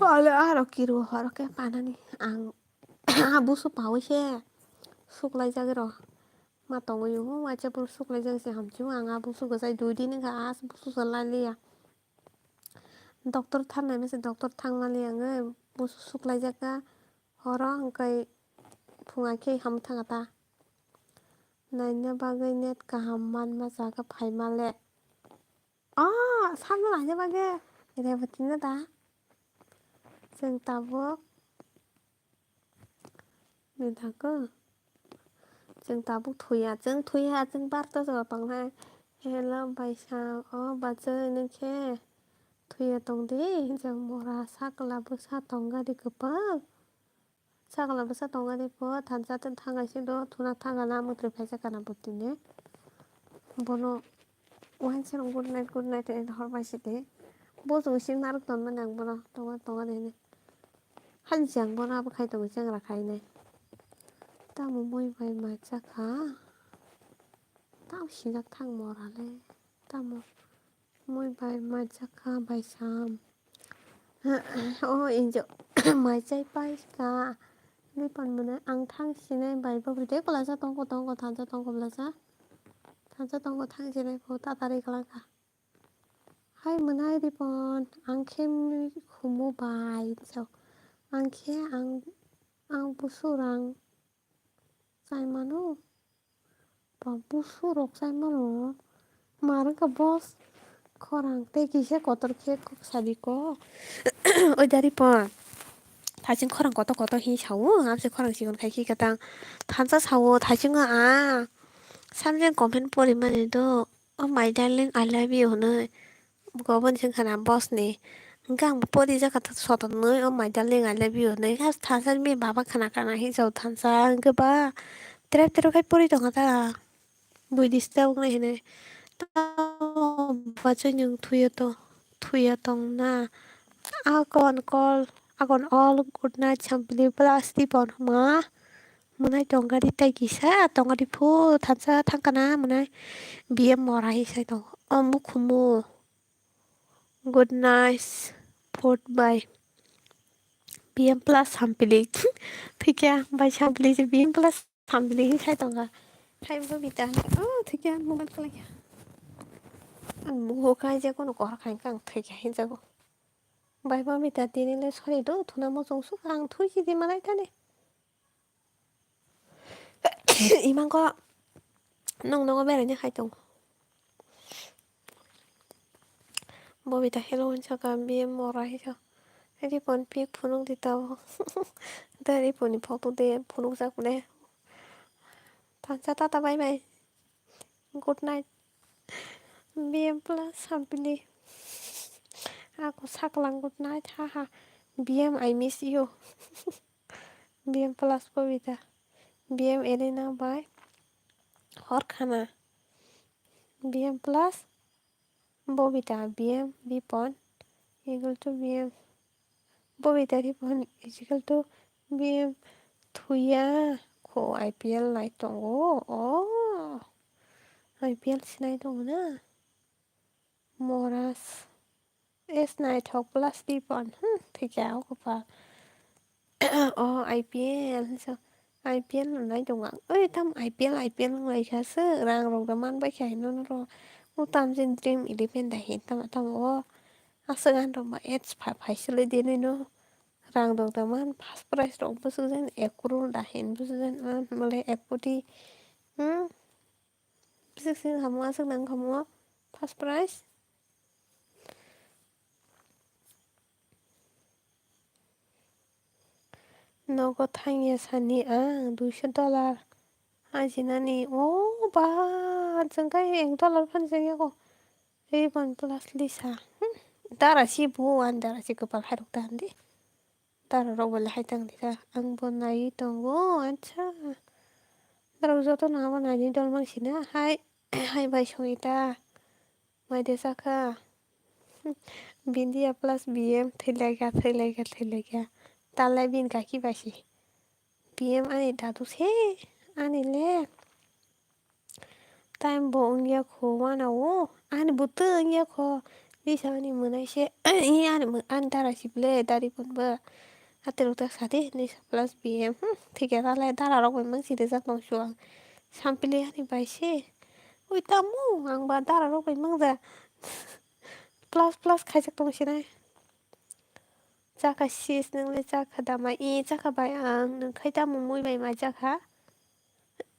Ale aro kiru horo khe panani. Ang a busu pawi se. Suklai jagwi ro. Ma tongwi o waisa buru suklai jagwi se hamchi ang a busu gajai dui din wngkha a busu se lai liya. Doctor tharnai mese doctor thangmani ang busu suklai jakha. Horo hwnkhe phunga khe hamwi thangkha ta. Naina bagwi net kaham manma jaga phaima le. Ah, samno laina bagwi Reboti no da. Chwng tabuk ni dago. Chwng tabuk thuya, chwng thuya, chwng barta jora tongnai. Hello, baisa, o bachai nung khe thuya tongdi, chwng mora sakla bwsa tong gari kwbang. Sakla bwsa tong gari po thansa thangai se do thuna thangana mwtri phaisa kana bwtwi ni. Bono wainsa rok good night, good night hwnwi hor bai sidi. Bo chwng sing narwk tonmani ang bono tonga tonga de hwnwi. Haini chwng bono abo khai tongo chengra khai nai. Tamo moi bai mai chakha. Tamo sijak thang mora le. Tamo moi bai mai chakha bai sam. O injo mai chai pai ka. Lipan mane ang thang sinai bai bo de kola sa tongko tongko thansa tongko bla sa. Thansa tongko thang sinai ko tatari kala ka. Hai mwnai Ripon, ang khe mui khumu bai, so. Ang khe ang, ang busu rang chai mano. Ba busu rok chai mano. Mar wngkha boss khorang tei kisa kotor khe kok sadi ko. Oi dari pon. Thaching khorang kotor kotor hi sao. Amse khorang chikon khai khi katang. Thansa sao thaching a. Samjeng comment pori mani do. Oh my darling, I love you hwnwi. Gobon seng khana boss ni. Hwnkhe ang pori jaka sotonwi, oh my darling, I love you hwnwi. Thansa ni baba khana khana hi jao thansa hwnkhe ba. Terep terep khai pori tongkha ta. Buidista wngnai hinwi. Tamo bachoi nwng thuya to, thuya tongna. Akon call, akon all good night sampli plastic pon hwma. Mwnai tongkha di tai kisa, tongkha di phu thansa thangkana mwnai. B M mora hi sai tongo. O mukhumu. Good night. Food by B M plus sampli. Thikya bai sampli je B M plus sampli hi sai tongo. Hai bo bita. Oh, thikya mobile kala kya. Ang muho kai je kono kor khai kang thikya hin jago. Bai bo bita tini le sori do thuna mo chong su ang thui si di malai tani. Imang ko nong nogo berai ni khai tongo. Bobita hello hwn saka B M mora hi sa. Ripon pik phunuk di tabo. Da ripon ni photo de phunuk jak le. Thansa tata bye bye. Good night. B M plus sampili. Ako saklang good night. Ha ha. B M I miss you. B M plus Pobita. B M Elena bai Horkhana. B M plus Bobita, B M Ripon equal to B M Bobita Ripon is equal to B M Thuya. Kho I P L nai tongo. Oh, I P L sinai tongo na. Moras. Es naithok plus Ripon. Hmm, thikya o kopal. O I P L hinsa. I P L no nai tongo ang. Oi, tam I P L, I P L wng lai kha se. Rang rok da man bai kha hino no ro. O tam jin Dream Eleven da hin tam tam o. Aswk ang rok ba ads pha phai se le de nai no. Rang rok da man first prize rok bwswk jen ek crore da hin bwswk jen, ah, male ek koti. Hmm. Bwswk se wng kha mo, aswk nang kha mo first prize. Nogo thangya sani ang duiso dollar ajinani. O ba, chwng khe ek dollar phano chwng yago. Ripon plus Lisa. Hmm. Dara si bo, ani dara si kwpal khairok ta hwn di. Dara rok bo le hai tang di kha. Ang bo naiwi tongo, acha. Dara joto no abo naini dol mang sina. Hai, hai bai Songita. Mai de sakha. Bindia plus B M thwilaikha, thwilaikha, thwilaikha. Talai bin kaki bai si. B M ani dadu se, ani le. Time bo wngya kho, wana o. Ani bwtwi wngya kho. Lisa ani mwnai se. I ani mw-, ani dara si ble, dari pun bo. Aterok ta sadi, Lisa plus B M. Hmm, thikya talai dara rok bai mang si rijak tong su ang. Sampili ani bai se. Ui, tamo, ang ba dara rok bai mangja. Plus, plus khaijak tong sinai. Chakha sis, nwngle chakha da mai? I chakha bai ang, nwng khai tamo mui bai mai chakha?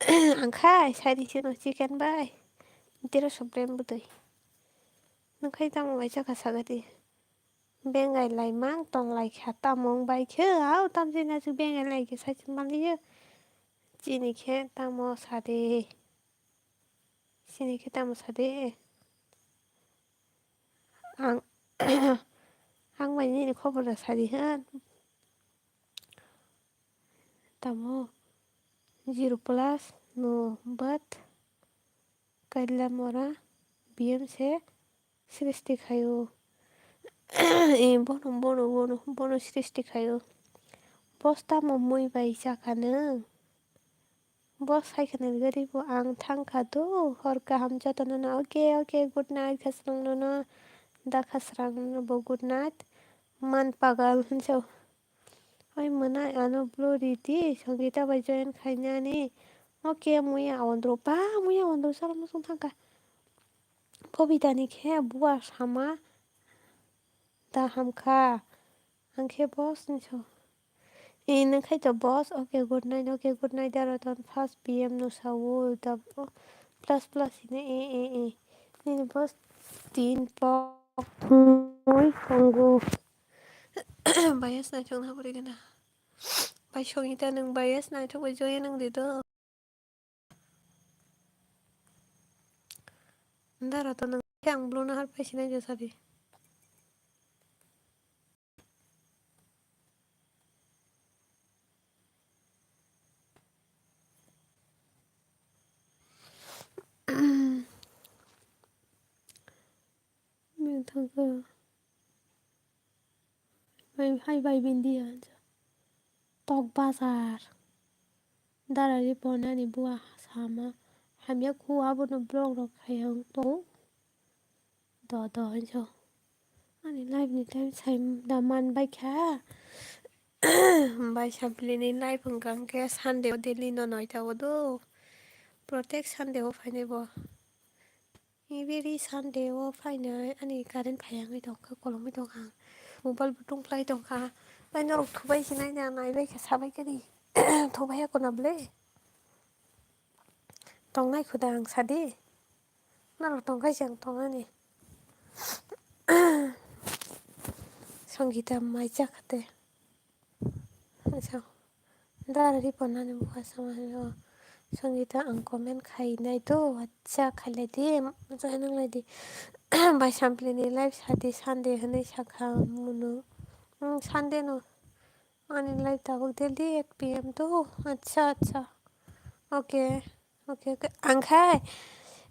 Ang khai, sai di sino chicken bai. Tiro sob rem bwtwi. Nwng khai tamo bai chakha sagadi? Bengai lai mang tong lai kha, tamo wng bai khe, au tam jina chu bengai lai khe sai se maliyo. Chini khe tamo sadi? Chini khe tamo sadi? Ang, ang bai nini khobor da sadi hwn. Tamo zero plus no bat kaila mora B M se srishti khaio. E bono, bono, bono, bono srishti khaio. Boss tamo mui bai chakha nwng? Boss hai khna gari bo ang thang kha do. Hor kaham jotono no. Okay, okay, good night kha swrwng nono. Da kha swrwng nono bo good night. Man pagal hwnsa. Oi mwnai ano blue ridi, Songita bai join khainani. Okay, muya ondro. Ba, muya ondro salo musung thang kha. Pobita ni khe buwa sama da ham kha. Ang khe boss ni so. E, nang khai to boss. Okay, good night. Okay, good night, Daraton. First P M no sao da. Plus, plus, ine, e, e, e. Nini boss tin pok thumui tongo. Bias naithok na pori gana. Bai Songita, nang bias naithok bai joya nang di do. Daraton, nang khe ang blue nahar pai sinai je sadi. Hai bai bindi ya. Tok bazar. Dara Ripon ani bua sama. Hamya khu abono vlog rok khai ang to. Do do hinjo. Ani live ni time sai da man bai kha. Bai Sampli ni live hwnkha hwnkhe Sunday o daily no noita o do. Protect Sunday o phainai bo. Every Sunday o phainai ani current phaiya wngwi tongkha, kolomwi tongkha. Mobile bo tungphlai tongkha. Bai norok thubai sinai na naibai kha sabai kani. Thubai ya kuna ble. Tongnai khuda ang sadi. Norok tongkhai se ang tongnani. Songita mai chakha te. Acha. Dara Ripon ani bua sama hino. Songita ang comment khainai do. Acha khailai di. Join wnglaidi. Bai Sampli ni live sadi Sunday hinwi sakha munu. Hmm, Sunday no. Ani live tabuk daily eight P M to. Acha, acha. Okay. Okay, okay. Ang khai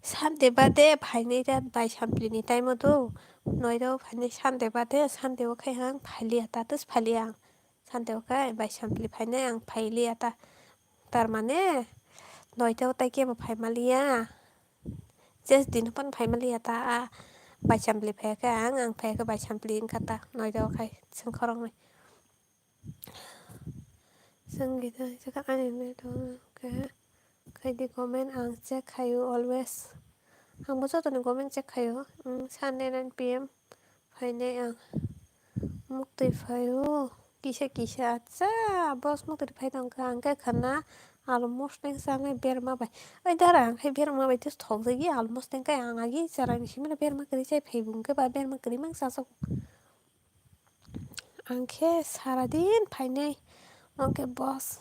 Sunday bade phainai da Bai Sampli ni time o do. Noida o phainai Sunday bade, Sunday o khai ang phailiya, tatus phailiya ang. Sunday o khai Bai Sampli phainai ang phailiya ta. Tar mane noida o tai kebo phaimaliya. Jes din phan phaimaliya ta a Bai Sampli phai khe ang, ang phai khe Bai Sampli wngkha ta noida o khai sengkhoroknwi. Songita ani khe khaidi comment ang check khaio always. Ang bo jotoni comment check khaio. Sunday nine P M phainai ang. Muktwi phaio. Kisa kisa acha boss muktwi phai tongkha ang khe khana almost neng sanai berma bai. Oi dara ang khai berma bai tus thok jagi almost neng kai ang agi chara ni simina berma kwrwi chai phai bung khe ba berma kwrwi mang chasok. Ang khe saradin phainai, oke boss.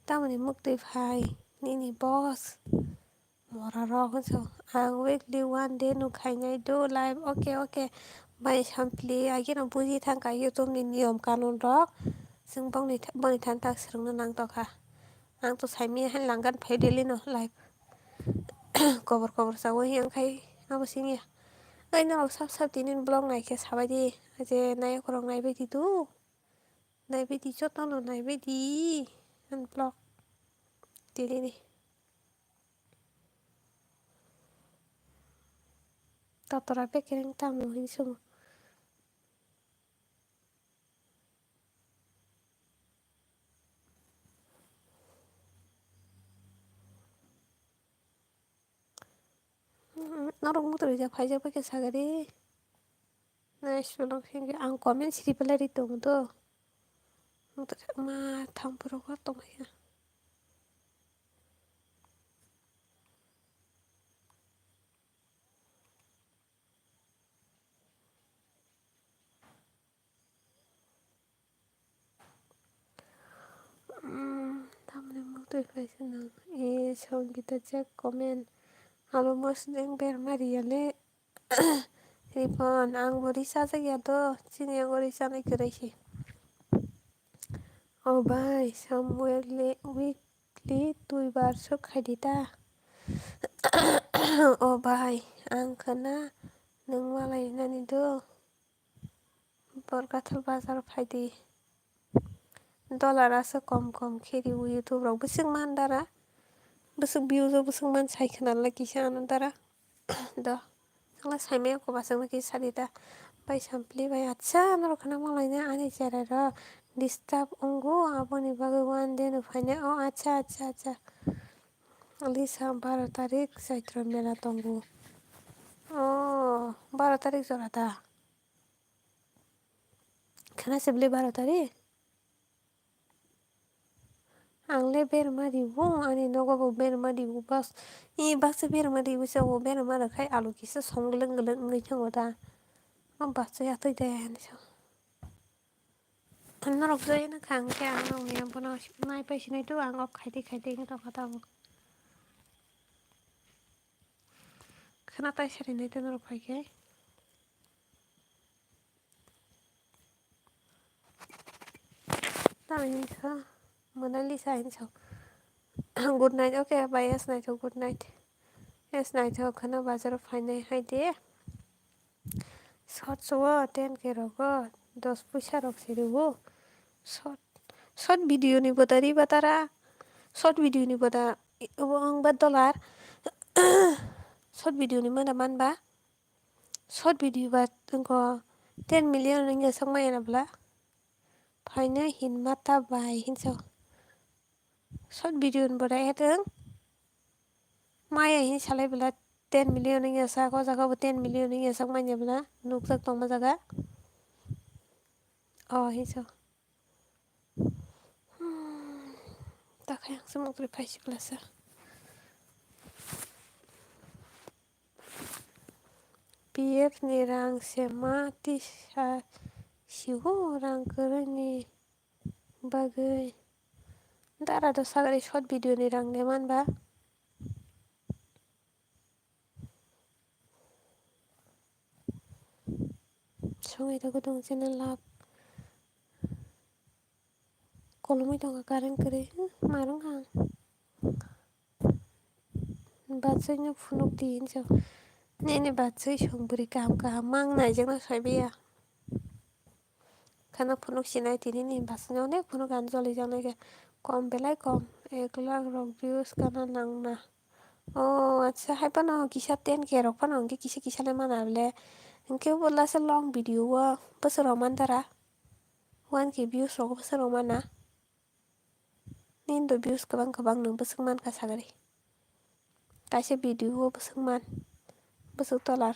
Tamoni muktwi phai, nini boss. Mora rok so. Ang weekly one day no khainai do live, oke, oke. Bai Sampli, agino buji thangkha YouTube ni niyom kanun rok. Chwng bongni tha-, boni thani tak swrwngna nang tokha. Ang to saimanya hai langgan phai daily no live. Kobor kobor sawi yang khai abo singya. Ai norok sab sab tinin vlog naikhe sabaidi. Je nayok rok naibaidi do. Naibaidi jotono naibaidi. Ang vlog tini ni. Tatora bekereng tamo hinwi swngo. Norok muktwi rijak phaijak bai khe sagari. Nice vlog hwnkhe ang comment si reply ri tongo do. Muktwi ma tham phuru kha tongkha. Tamni muktwi kaisa nang. E Songita check comment. Alo mosneng berma riyale. Ripon ang bo risa jakya do. Chini ang bo risa nai kwrwi si. O bai Samuel le weekly twi bar sok khaidi ta. O bai ang khana nwng malai nani do. Borkathal bazar phaidi. Dollar asa kom kom khe rio YouTube rok bwswk man dara. Bwswk views o bwswk man sai khna lai kisa ano dara. Do. Sala saimaya ko baswk naki sadi ta. Bai Sampli bai acha norok khna malai na ani chera rok disturb wngo aboni bagwi one day no phainai. O acha acha acha. Lisa baro tarik Chaitra mela tongo. O baro tarik jora ta. Khana se bwlai baro tarik? Berma riwo, ani nogo bo berma riwo, bas. I baksa berma riwo, sa bo berma rwkhai alu kisa song gleng gleng wngwi thango da. O baksa ya twi de ani sa. Norok jai na khang khe ang nong ya bono nai pai sinai tu ang ok khaidi khaidi wng tongkha tabuk. Khwna tai sari nai tu norok phai khe. Tamo hinsa, Monalisa hinsa. Good night, okay, bye, yes, night, good night. Yes, night, khana bazar phainai hai de. Short so ten K rogo, dos puisa rok se riwo. Short, short video ni bota ri batara. Short video ni bota, i-, obo ang ba dollar. Short video ni mana man ba. Short video ba wngkha ten million wngya sak maya na bwla. Phaina hinma ta bai hinsa. Short video ni bwla etwng. Maya hin salai bwla ten million wngya sak, o jaga bo ten million wngya sak manya bwla. Nukjak tongma jaga. O hinsa. Hmm, ta khe ang se mokri phai si klasa. P F ni rang se ma tisa sigo rang kwrwini bagwi. Dara do sagri short video ni rang de man ba. Songwi tongo tong channel love. Kolomwi tongo current kwrwi. Hmm, marwng ang. Bachaino phunuk di hinsa. Nini bachai song bwrwi kaham kaham mang naijakno saibiya. Khana phunuk sinai tini ni bachaino onek phunuk ang jolijaknai khe. Kom belai kom. Ek lakh rok views kana nangna. O acha, hai phano kisa ten K rok phano hwnkhe kisa kisa le mana bole. Hwnkhe bo lasa long video o bwswk rok man dara. One K views rok bwswk rok mana. Nini do views kwbang kwbang nwng bwswk man kha sagri. Kaisa video o bwswk man. Bwswk tolar.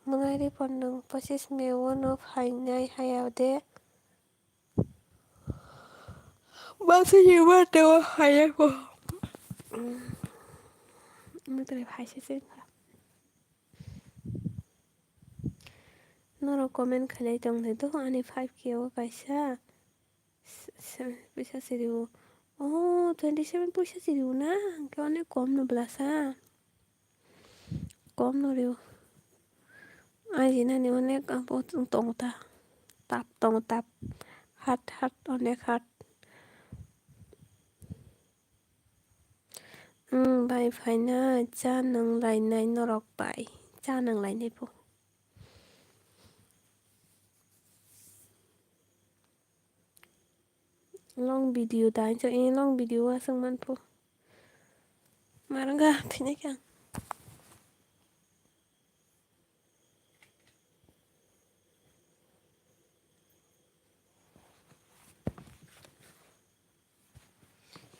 Mwnai report nwng pochis May o no phainai haya de. Basi ni birthday o hai ko. Mutri hai se se. Norok comment khlai tong de do ani five K o kaisa. Se-, se-, puisa siriwo. Oh, twenty seven puisa siriwo na? Hwnkhe onek kom no bwlasa. Kom no rio. Aji nani onek abo tongo ta. Tap tongo tap. Hat hat onek hat. Hmm, bai phaina cha nang lainai norok bai. Cha nang lainai po. Long video da, so, eh, long video aswk manphu. Marwng ga, thwinai khe ang.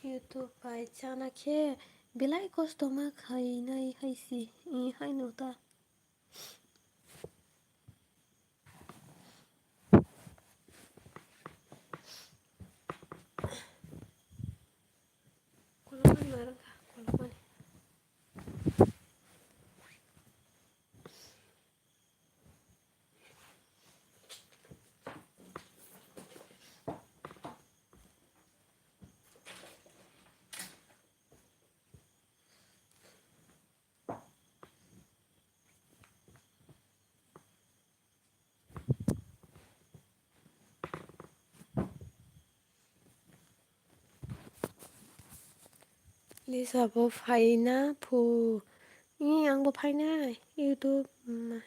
YouTube bai chana khe belai kosto ma khainai hai si, eh, hai no ta. Kolokmani ma rwngkha, kolokmani. Lisa bo phaina phu. Ih, ang bo phainai YouTube, mm,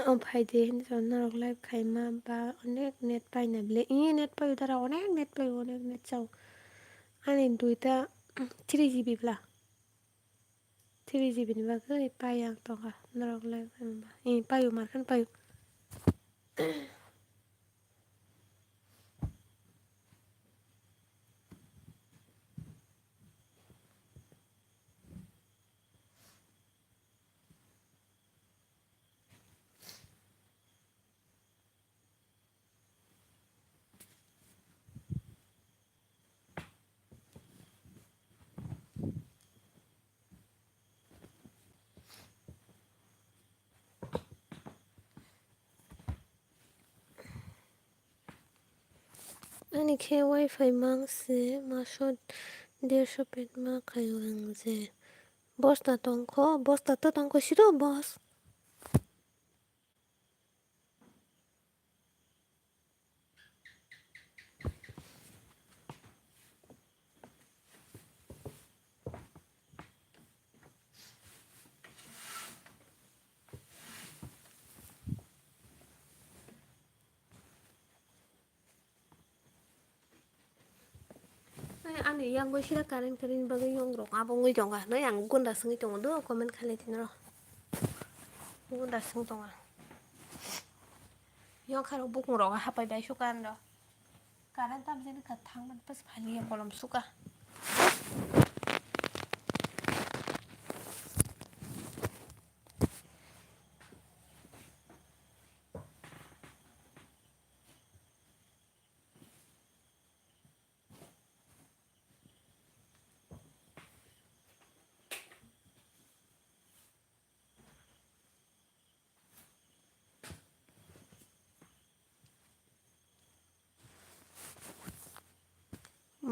o phai de hinwi norok live khaima ba onek net paina bile. Ih, net paio dara, onek net paio, onek net chao. Ani duita three G B bla. Three G B ni bagwi pai ang tongkha norok lai, eh, paio, markhan paio. Ani khe wifi mang se maso derso pet ma khaio ang je. Bosta tongkho, bosta to tongkho siro bos. Ai, ani yang bai sira current, current bagwi yong rok abo wngwi tongo. Noi ang gunda swngwi tongo do, comment khalai tini rw. Gunda swng tongo. Yong kha rok bukung rok hapai bai suka ando. Current tam jani ka thang man pas phani ya kolom suka.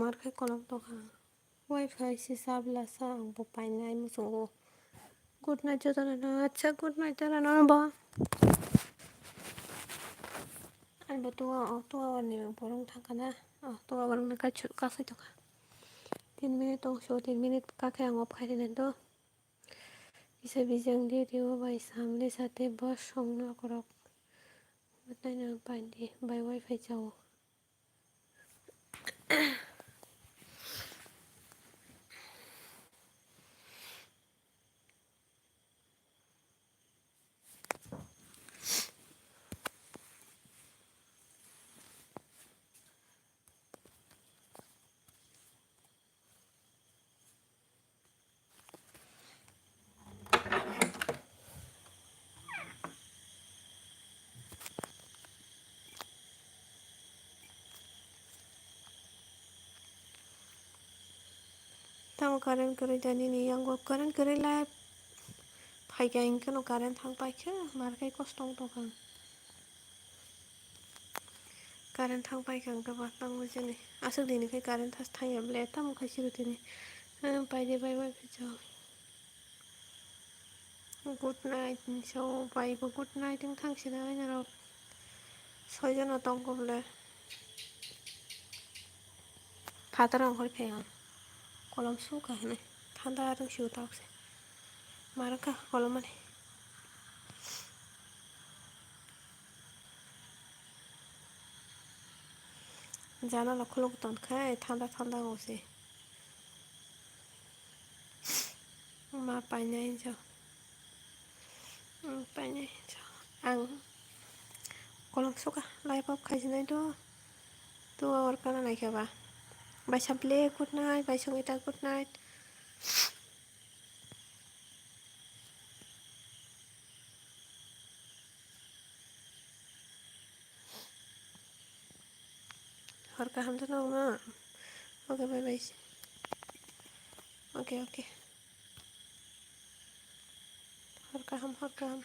Mar khe kolom tokha. Wifi se sabla sa ang bo painai muchungo. Good night jotono no. Acha, good night jotono no bo. Ani bo two hour, two hour ni borong thangkha na. Oh, two hour ni kachu kasai tokha. Tin minute tong so, tin minute kakhe ang off khai rina do. Kisa bijang di rio bai samle sate bus song nok rok. Good night no paindi bai wifi chao. Tamo current kwrwi da nini yango, current kwrwi lai phaikha, hinkhe no current thang paikha, mar khai kosto wng tongkha. Current thang paikha hinkhe ba tamo jani. Aswk dini khai current thas thangya ble, tamo khai siro tini. Paide bai bai phaijao. Good night hinwi sao, bai bo good night wng thang sina oi norok. Soi jona tongkho ble. Phataro ongkhorwi phai ang. Kolom sukha hinwi. Thanda rwng sio tok se. Ma rwngkha kolom mani. Janala khuluk tongkha, thanda thanda wngse. Ma painai hinjo. Hmm, painai hinjo. Ang kolom sukha, live off khaijinai do. Two hour kana naikha ba. Bai Sampli, good night. Bai Songita, good night. Hor kaham to nong na. Okay, bye bye. Okay, okay. Hor kaham, hor kaham.